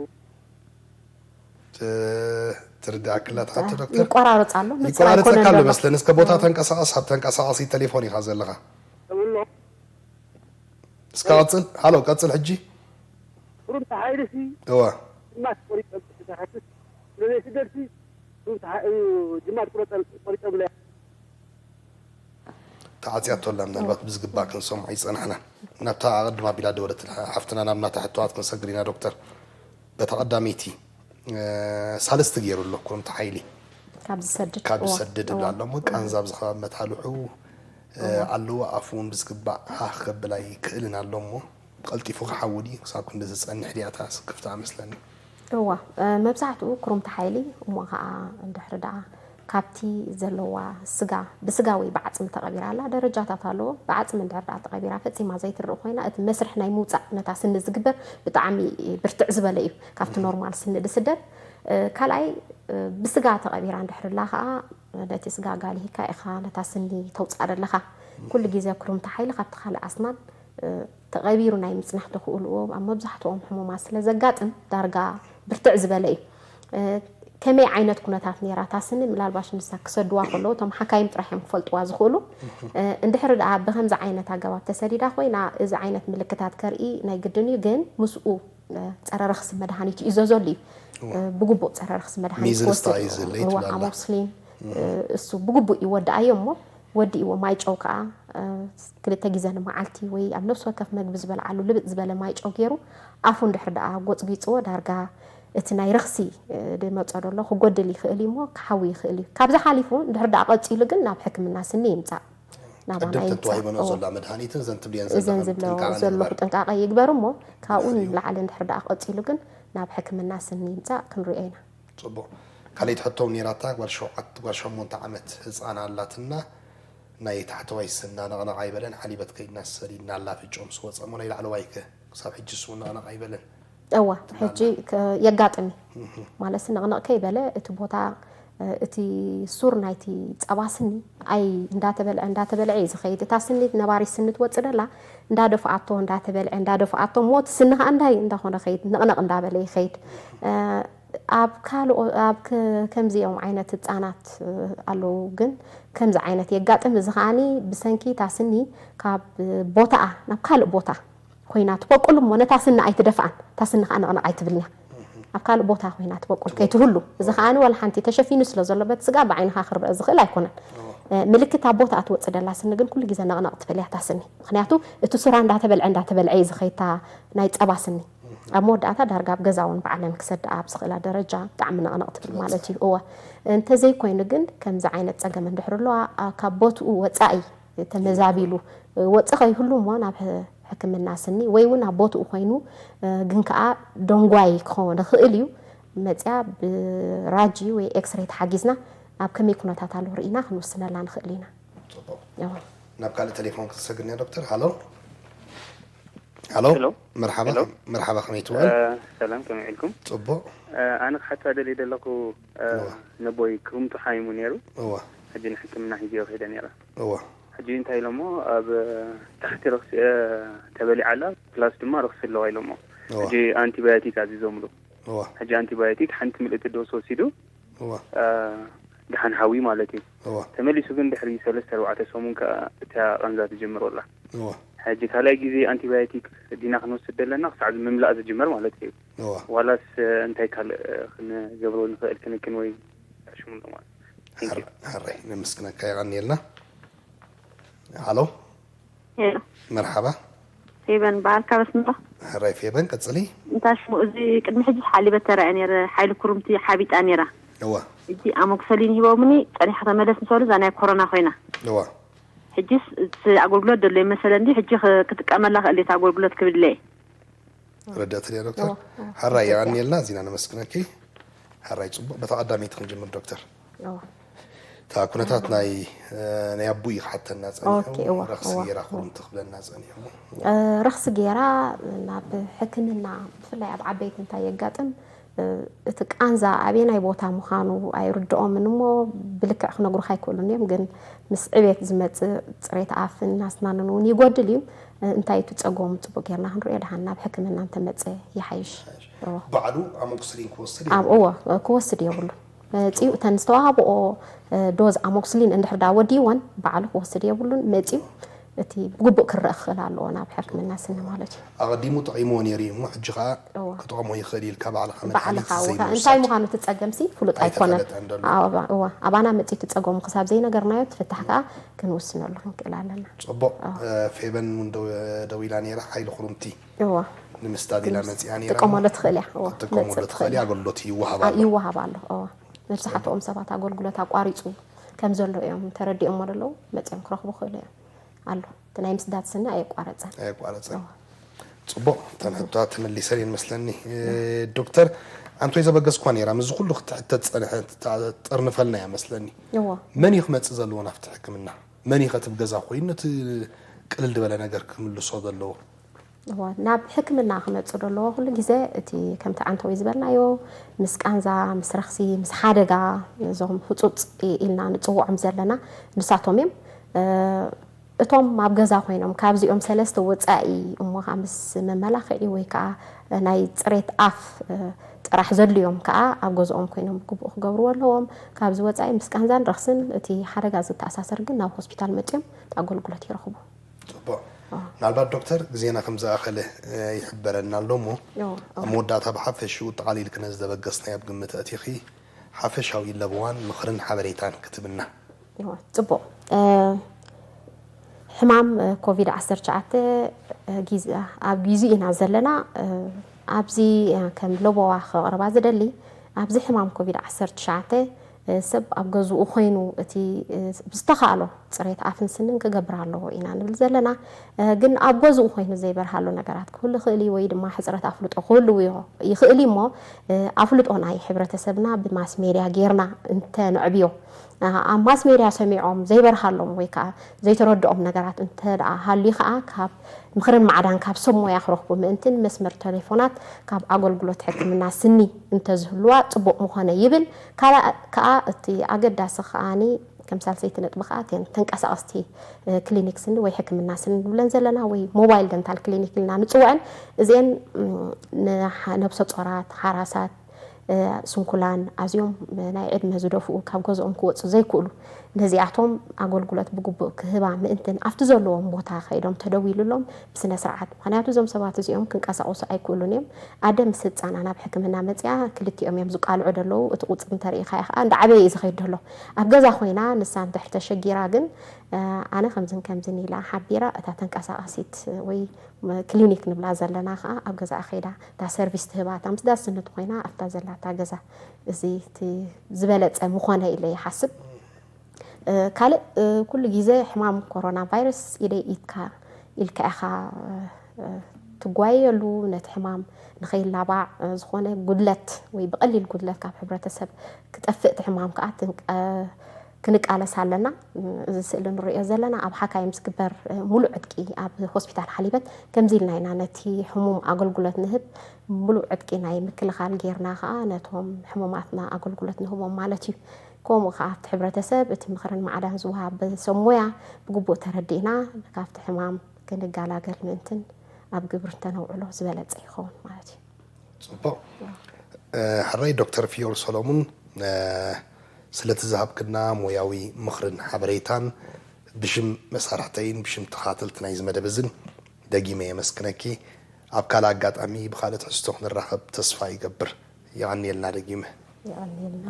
ት- ትርዳእ ክላ ትሓቶ ዶክተር። ይቆራረጽ ኣሎ። ንጹር ይቆራረጸካ ኣይኮነን ኣሎ ዘሎ። መስለኒ። እስከ ቦታ ተንቀሳቐስ፣ ኣብ ተንቀሳቓሲ ቴሌፎን ኢኻ ዘለኻ። ተብሎ እስከ ቀጽል። ሃሎ ቀጽል ሕጂ። ቁሩብ ሓይሊ ሲ እዋ ድማ ቆሪጠ ዝሓትት ስለዘይ ስደድ ሲ ቁሩብ ሓ- ድማ ቆሪጠ ቆሪጠ ብለ ተዓጽያቶ ኣላ። ምናልባት ብዝግባእ ክንሰምዖ ኣይጸናሕናን። ናብታ ኣቐድም ኣቢላ ደወለት ሓፍትና ናብ ናታ ሕቶዋት ክንሰግር ኢና ዶክተር። በታ ቀዳመይቲ እ፣ ሳልስቲ ገይሩ ኣሎ ኩሩምቲ ሓይሊ ካብ ዝሰድድ ካብ እዋ፣ ዝሰድድ እዋ፣ ይብላ ኣሎ እሞ ቃንዛ ኣብዚ ከባቢ መታልሑ እ፣ ኣለዎ። ኣፉ እውን ብዝግባእ ሃህ ከብል ኣይክእልን ኣሎ እሞ ቀልጢፉ ክሓዊ ድዩ ክሳብ ክንዲ ዝጸንሕ ድያ እታ ስክፍታ መስለኒ። እዋ እ፣ መብዛሕትኡ ኩሩምቲ ሓይሊ እሞ ከዓ እንድሕር ደኣ ካብቲ ዘለዋ ስጋ ብስጋ ወይ ብዓፅሚ ተቐቢራ ኣላ። ደረጃታት ኣለዎ። ብዓፅሚ እንድሕር ደኣ ተቐቢራ ፈፂማ ዘይትርኢ ኮይና እቲ መስርሕ ናይ ምውፃእ ነታ ስኒ ዝግበር ብጣዕሚ ብርትዕ ዝበለ እዩ ካብቲ ኖርማል ስኒ ዝስደድ። እ፣ ካልኣይ እ፣ ብስጋ ተቐቢራ እንድሕር ኣላ ከዓ ነቲ ስጋ ጋሊሂካ ኢኻ ነታ ስኒ ተውፅኣ ዘለኻ። ኩሉ ግዜ ኩሩምቲ ሓይሊ ካብቲ ካልእ ኣስናን እ፣ ተቐቢሩ ናይ ምፅናሕ ተኽእልዎ ኣብ መብዛሕትኦም ሕሙማት ስለ ዘጋጥም ዳርጋ ብርትዕ ዝበለ እዩ። ከመይ ዓይነት ኩነታት ነይራ እታ ስኒ? ምላልባሽ ንሳ ክሰድዋ ከለዉ እቶም ሓካይም ጥራሕ እዮም ክፈልጥዋ ዝኽእሉ። እንድሕሪ ደኣ ብከምዚ ዓይነት ኣገባብ ተሰዲዳ ኮይና፣ እዚ ዓይነት ምልክታት ከርኢ ናይ ግድን እዩ። ግን ምስኡ ጸረ ረኽሲ መድሃኒት ይእዘዘሉ እዩ። ብግቡእ ጸረ ረኽሲ መድሃኒት ክወስድ እዩ። ኣሞክስሊን እሱ ብግቡእ ይወድኣዮ እሞ፣ ወዲእዎ ማይ ጨው ከኣ ክልተ ግዜ ንመዓልቲ ወይ ኣብ ነፍሲ ወከፍ መግቢ ዝበልዓሉ ልብጥ ዝበለ ማይ ጨው ገይሩ ኣፉ እንድሕር ደኣ ጎጽጊጽዎ፣ ዳርጋ እቲ ናይ ረኽሲ ድመጾ ደሎ ክጎድል ይኽእል እዩ እሞ ክሓዊ ይኽእል እዩ። ካብዚ ሓሊፉ እንድሕር ደኣ ቀጺሉ ግን ናብ ሕክምና ስኒ ይምጻእ። ናባና ቅድም ይምጻእ። ተተዋሂበኖ እዎ። ዘላ መድሃኒትን እዘን ትብልየን እዘን ዘለኽን ዝብሎ ጥንቃቐ ዘለኹ ንግበር። ጥንቃቐ ይግበር እሞ ካብኡ ጽቡቕ እዩ። ንላዕሊ እንድሕር ደኣ ቀጺሉ ግን ናብ ሕክምና ስኒ ይምጻእ ክንሪኦ ኢና። ጽቡቕ። ካልኣይቲ ሕቶ እውን ነይራታ፣ ጓል ሸውዓተ፣ ጓል ሸሞንተ ዓመት ህጻን ኣላትና። ናይ ታሕተዋይ ስና ነቕነቕ ኣይበለን፣ ሓሊበት ከይድና ሰዲድና ኣላፍጮ ምስ ወጸ እሞ ናይ ላዕለዋይ ከ ክሳብ ሕጂ እሱ እውን ነቕነቕ ኣይበለን። እዋ፣ ሕጂ ከ-፣ የጋጥም እዩ። ማለት ነቕነቕ ከይበለ እቲ ቦታ፣ እ፣ እቲ ሱር ናይቲ ጸባ ስኒ ኣይ እንዳተበልዐ፣ እንዳተበልዐ እዩ ዝኸይድ። እታ ስኒ ነባሪት ስኒ ትወጽእ ደላ እንዳደፍኣቶ፣ እንዳተበልዐ፣ እንዳደፍኣቶ እሞ እቲ ስኒ ከኣ እንታይ እንዳኾነ ይኸይድ፣ ነቕነቕ እንዳበለ ይኸይድ። እ፣ ኣብ ካልኦ-፣ ኣብ ከ-፣ ከምዚኦም ዓይነት ህጻናት፣ እ፣ ኣለዉ ግን ከምዚ ዓይነት የጋጥም። እዚ ከኣኒ ብሰንኪ እታ ስኒ ካብ ቦታኣ ናብ ካልእ ቦታ ኮይና ትበቁል እሞ ነታ ስኒ ኣይትደፍኣን። እታ ስኒ ከኣ ነቕነቕ ኣይትብልን እያ። ኣብ ካልእ ቦታ ኮይና ትበቁል ከይትህሉ። እዚ ከኣኒ ዋላ ሓንቲ ተሸፊኑ ስለ ዘሎ በቲ ስጋ ብዓይንኻ ክርአ ዝኽእል ኣይኮነን። እ፣ ምልክት ኣብ ቦታኣ ትወጽእ ደላ ስኒ ግን ኩሉ ግዜ ነቕነቕ ትብል እያ እታ ስኒ። ምኽንያቱ እቲ ሱራ እንዳተበልዐ፣ እንዳተበልዐ እዩ ዝኸይድ እታ ናይ ጸባ ስኒ። ኣብ መወዳእታ ዳርጋ ኣብ ገዛ እውን ባዕለን ክሰድኣ ኣብ ዝኽእላ ደረጃ ብጣዕሚ ነቕነቕ ትብል ማለት እዩ። እወ። እንተዘይኮይኑ ግን ከምዚ ዓይነት ጸገም እንድሕር ኣለዋ፣ ኣ-፣ ካብ ቦትኡ ወጻኢ ተመዛቢሉ ወጺ ከይህሉ እሞ ናብ ሕ-፣ ሕክምና ስኒ ወይ እውን ኣብ ቦትኡ ኮይኑ፣ እ፣ ግን ከኣ ደንጓይ ክኸውን ይኽእል እዩ። መጽያ ብራጂ ወይ ኤክስሬይ ተሓጊዝና ኣብ ከመይ ኩነታት ኣሎ ርኢና ክንውስነላ ንኽእል ኢና። ጽቡቕ። እወ። ናብ ካልእ ቴሌፎን ክትሰግርና ዶክተር። ሃሎ። ሃሎ። ሄሎ። መርሓባ። ሄሎ። መርሓባ፣ ከመይ ትውዕል? እ፣ ሰላም፣ ከመይ ውዒልኩም? ጽቡቕ። እ፣ ኣነ ክሓታ ደልየ ዘለኹ፣ እ፣ እወ። ነቦይ ክርምቱ ሓሚሙ ነይሩ። እወ። ሕጂ ንሕክምና ሒዝዮ ከይደ ነይረ። እወ። ሕጂ እንታይ ኢሎሞ፣ ኣብ ታሕቲ ረኽሲ፣ እ፣ ተበሊዓ ኣላ፣ ፕላስ ድማ ረኽሲ ኣለዋ ኢሎሞ። እወ። ሕጂ ኣንቲባዮቲክ ኣዚዞምሉ። እወ። ሕጂ ኣንቲባዮቲክ ሓንቲ ምልእቲ ዶስ ወሲዱ፣ እወ። እ፣ ደሓን ሓዊ ማለት እዩ። እወ። ተመሊሱ ግን ድሕሪ ሰለስተ ኣርባዕተ ሰሙን ከኣ እታ ቃንዛ ትጅምር ወላ። እወ። ሕጂ ካልኣይ ግዜ ኣንቲባዮቲክ ዲና ክንወስድ ደለና ክሳዕ ምምላእ ዝጅመር ማለት እዩ። እወ። ዋላስ፣ እ፣ እንታይ ካልእ፣ እ፣ ክንገብሮ ንኽእል ክንክን ወይ ሽሙን ማለት? Thank you። ሓር-፣ ሓራይ ነመስግነካ፣ የቐንየልና። ሃሎ። ሄሎ። መርሓባ። ፌበን በዓልካ በስምራ። ሕራይ ፌበን፣ ቀጽሊ። እንታይ ሽሙ፣ እዚ ቅድሚ ሕጂ ሓሊበት ተራእየ ነይረ፣ ሓይሊ ኩርምቲ ሓቢጣ ነይራ። እዋ። ሕጂ ኣሞክሰሊን ሂቦምኒ፣ ጸኒሓ ተመለስ ምስ በሉ፣ እዛ ናይ ኮሮና ኮይና። እዋ። ሕጂስ እቲ ኣገልግሎት ደሎ ይመሰለኒ፣ ሕጂ ክ-፣ ክጥቀመላ ክእል እቲ ኣገልግሎት ክብል እየ። ረዳእተን እያ ዶክተር። እዋ፣ እዋ። ሓራይ ይቐንየልና፣ እዚና ነመስግነኪ። ሓራይ ጽቡቕ፣ በታ ቀዳመይቲ ክንጅምር ዶክተር። እዋ። እታ ኩነታት ናይ፣ እ፣ ናይ ኣቦኡ እዩ ክሓተና ጸኒሑ። ኦኬ፣ እዋ፣ ረኽሲ እዋ፣ ጌራ እዋ። ኩርምቲ ክብለና ጸኒሑ። እ፣ ረኽሲ ጌራ ናብ ሕክምና፣ ብፍላይ ኣብ ዓበይቲ እንታይ የጋጥም፣ እ፣ እቲ ቃንዛ ኣበየናይ ቦታ ምዃኑ ኣይርድኦምን እሞ ብልክዕ ክነግሩኻ ኣይክእሉን እዮም። ግን ምስ ዕቤት ዝመጽእ ጽሬት ኣፍን ኣስናንን እውን ይጎድል እዩ። እ፣ እንታይ እዩ እቲ ጸገሙ ጽቡቅ ጌርና ክንሪኦ፣ ደሓን ናብ ሕክምና እንተመጸ ይሓይሽ። እዎ። ባዕሉ ኣሞክስሊን ክወስድ ኣብ፣ የብሉን። እዎ፣ ክወስድ የብሉን። መጺኡ እተን ዝተዋህብኦ፣ እ፣ ዶዝ ኣሞክስሊን እንድሕር ደኣ ወዲእወን ባዕሉ ክወስድ የብሉን። መጺኡ እቲ ብግቡእ ክረአ ክኽእል ኣለዎ ናብ ሕክምና ስኒ ማለት እዩ። ኣቐዲሙ ጠቒምዎ ነይሩ እዩ እሞ ሕጂ ኸኣ እዎ። ክጠቕሞ ይኽእል ኢልካ ባዕልኻ መድሓኒት ባዕልኻ እዎ። ዘይምውሳድ። እንታይ ምዃኑ እቲ ጸገምሲ ፍሉጥ ኣይኮነን። ኣይተፈለጠን ዘሎ። ኣዎ፣ እዋ። ኣባና መጺኡ እቲ ጸገሙ ክሳብ ዘይነገርናዮ እቲ ፍታሕ ከኣ ክንውስነሉ ክንክእል ኣለና። ጽቡቕ። እዎ። እ፣ ፌበን እውን ደው-፣ ደው ኢላ ነይራ፣ ሓይሊ ኩርምቲ እዎ። ንምስዳድ ኢላ መጺኣ ነይራ ትጥቀመሉ እሞ ትኽእል እያ። እዎ። ክትጥቀመሉ መጽእ ትኽእል እያ፣ ትኽእል። ኣገልግሎት ይወሃብ ኣ-፣ ኣሎ። ይወሃብ ኣሎ። እዎ። መብዛሕትኦም ሰባት ኣገልግሎት ኣቋሪጹ ከም ዘሎ እዮም ተረዲኦሞ ዘለዉ፣ መጺኦም ክረኽቡ ክኽእሉ እዮም። ኣሎ። እቲ ናይ ምስዳድ ስኒ ኣየቋረጸን። ኣየቋረጸን። እዎ። ጽቡቕ፣ እተን ሕቶታት ተመሊሰን እየን መስለኒ። እ፣ ዶክተር፣ ኣንቶይ ዘበገስኳ ነይራ፣ ምስዚ ኩሉ ክትሕተት ጸንሐት፣ እታ ጠርንፈልና እያ መስለኒ። እዎ። መን እዩ ክመጽእ ዘለዎ ናብቲ ሕክምና? መን እዩ ከ እቲ ኣብ ገዛ ኮይኑ ነቲ ቅልል ዝበለ ነገር ክምልሶ ዘለዎ? እዎ፣ ናብ ሕክምና ክመጽእ ዘለዎ ኩሉ ግዜ እቲ ከምቲ ዓንተዊ ዝበልናዮ፣ ምስ ቃንዛ፣ ምስ ረኽሲ፣ ምስ ሓደጋ፣ እዞም ህጹጽ ኢ-፣ ኢልና ንጽውዖም ዘለና ንሳቶም እዮም። እ፣ እቶም ኣብ ገዛ ኮይኖም ካብዚኦም ሰለስተ ወጻኢ እሞ ከኣ ምስ መመላኽዒ ወይ ከኣ ናይ ጽሬት ኣፍ፣ እ፣ ጥራሕ ዘድልዮም ከዓ ኣብ ገዝኦም ኮይኖም ግቡእ ክገብርዎ ኣለዎም። ካብዚ ወፃኢ ምስ ቃንዛን ረኽስን እቲ ሓደጋ ዝተኣሳሰር ግን ናብ ሆስፒታል መፅዮም እቲ ኣገልግሎት ይረኽቡ። ፅቡቅ። ምናልባት ዶክተር፣ ግዜና ከም ዝኣኸለ ይሕበረና ኣሎ እሞ፣ ኣብ መወዳእታ ብሓፈሽኡ ጠቓሊልኪ ነዚ ዘበገስናዮ ኣብ ግምት ኣእቲኺ ሓፈሻዊ ለበዋን ምኽርን ሓበሬታን ክትብና። ጽቡቕ። ሕማም ኮቪድ ዓሰርተ ትሽዓተ ኣብ ጊዜኡ ኢና ዘለና። ኣብዚ ከም ለበዋ ክቕርባ ዝደሊ፣ ኣብዚ ሕማም ኮቪድ ዓሰርተ ትሽዓተ ሰብ ኣብ ገዝኡ ኮይኑ እቲ ብዝተኻእሎ ፅሬት ኣፍን ስንን ክገብር ኣለዎ ኢና ንብል ዘለና። ግን ኣብ ገዝኡ ኮይኑ ዘይበርሃሉ ነገራት ክህሉ ይኽእል እዩ፣ ወይ ድማ ሕፅረት ኣፍልጦ ክህልው ይኽእል እዩ። እሞ ኣፍልጦ ናይ ሕብረተሰብና ብማስ ሜድያ ጌርና እንተንዕብዮ፣ ኣብ ማስ ሜድያ ሰሚዖም ዘይበርሃሎም ወይ ከዓ ዘይተረድኦም ነገራት እንተ ደኣ ሃልዩ ከዓ ካብ ምኽርን ማዕዳን ካብ ሰብ ሞያ ክረኽቡ ምእንትን መስመር ቴሌፎናት ካብ ኣገልግሎት ሕክምና ስኒ እንተዝህልዋ ፅቡቕ ምኾነ ይብል። ካልእ ከዓ እቲ ኣገዳሲ ከዓኒ ከም ሳልሰይቲ ነጥቢ ከዓ እተን ተንቀሳቐስቲ ክሊኒክ ስኒ ወይ ሕክምና ስኒ ንብለን ዘለና ወይ ሞባይል ደንታል ክሊኒክ ኢልና ንፅውዐን እዚአን ነብሰ ፆራት፣ ሓራሳት፣ ስንኩላን ኣዝዮም ናይ ዕድመ ዝደፍኡ ካብ ገዝኦም ክወፁ ዘይክእሉ ነዚኣቶም ኣገልግሎት ብግቡእ ክህባ ምእንትን ኣብቲ ዘለዎም ቦታ ከይዶም ተደዊሉሎም ብስነ ስርዓት፣ ምክንያቱ እዞም ሰባት እዚኦም ክንቀሳቀሱ ኣይክእሉን እዮም። ኣደ ምስ ህፃና ናብ ሕክምና መፅያ ክልቲኦም እዮም ዝቃልዑ ደለዉ። እቲ ቁፅሪ እንተሪኢኻ ከዓ እንዳዓበየ እዩ ዝኸይድ ደሎ። ኣብ ገዛ ኮይና ንሳ እንድሕር ተሸጊራ ግን ኣነ ከምዝን ከምዝን ኢላ ሓቢራ እታ ተንቀሳቃሲት ወይ ክሊኒክ ንብላ ዘለና ከዓ ኣብ ገዛኣ ከይዳ እታ ሰርቪስ ትህባ እታ ምስ ዳስነት ኮይና ኣብታ ዘላታ ገዛ እዚ እቲ ዝበለፀ ምኾነ ኢለ ይሓስብ። ካልእ ኩሉ ግዜ ሕማም ኮሮና ቫይረስ ኢደይ ኢድካ ኢልካ ኢኻ ትጓየየሉ። ነቲ ሕማም ንኸይላባዕ ዝኾነ ጉድለት ወይ ብቐሊል ጉድለት ካብ ሕብረተሰብ ክጠፍእ እቲ ሕማም ከዓ ክንቃለስ ኣለና። እዚ ስእሊ ንሪኦ ዘለና ኣብ ሓካይም ዝግበር ሙሉእ ዕጥቂ ኣብ ሆስፒታል ሓሊበት ከምዚ ኢልና ኢና ነቲ ሕሙም ኣገልግሎት ንህብ። ሙሉእ ዕጥቂ ናይ ምክልኻል ጌርና ከዓ ነቶም ሕሙማትና ኣገልግሎት ንህቦም ማለት እዩ። ከምኡ ከዓ ኣብቲ ሕብረተሰብ እቲ ምኽርን ማዕዳን ዝወሃብ ሰብ ሞያ ብግቡእ ተረዲእና ካብቲ ሕማም ክንገላገል ምእንትን ኣብ ግብሪ እንተነውዕሎ ዝበለፀ ይኸውን ማለት እዩ። ፅቡቕ። ሕራይ ዶክተር ፊዮሪ ሰሎሙን፣ ስለቲ ዝሃብክና ሞያዊ ምኽርን ሓበሬታን ብሽም መሳርሕተይን ብሽም ተኻተልቲ ናይዚ መደብ እዝን ደጊመ የመስግነኪ። ኣብ ካልእ ኣጋጣሚ ብኻልእ ትሕዝቶ ክንራኸብ ተስፋ ይገብር። የቐንየልና ደጊመ። የቐንየልና።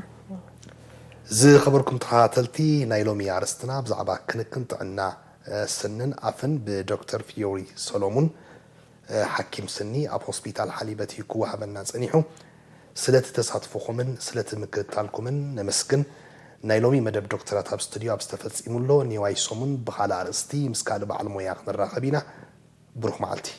ዝኸበርኩም ተኸታተልቲ፣ ናይ ሎሚ ኣርእስትና ብዛዕባ ክንክን ጥዕና ስንን ኣፍን ብዶክተር ፊዮሪ ሰሎሙን ሓኪም ስኒ ኣብ ሆስፒታል ሓሊበት እዩ ክወሃበና ጸኒሑ። ስለቲ ተሳትፎኹምን ስለቲ ምክትታልኩምን ነመስግን። ናይ ሎሚ መደብ ዶክተራት ኣብ ስቱድዮ ኣብ ዝተፈጺሙ ኣሎ። ኒዋይ ሰሙን ብኻልእ ኣርእስቲ ምስ ካልእ በዓል ሞያ ክንራኸብ ኢና። ብሩኽ መዓልቲ።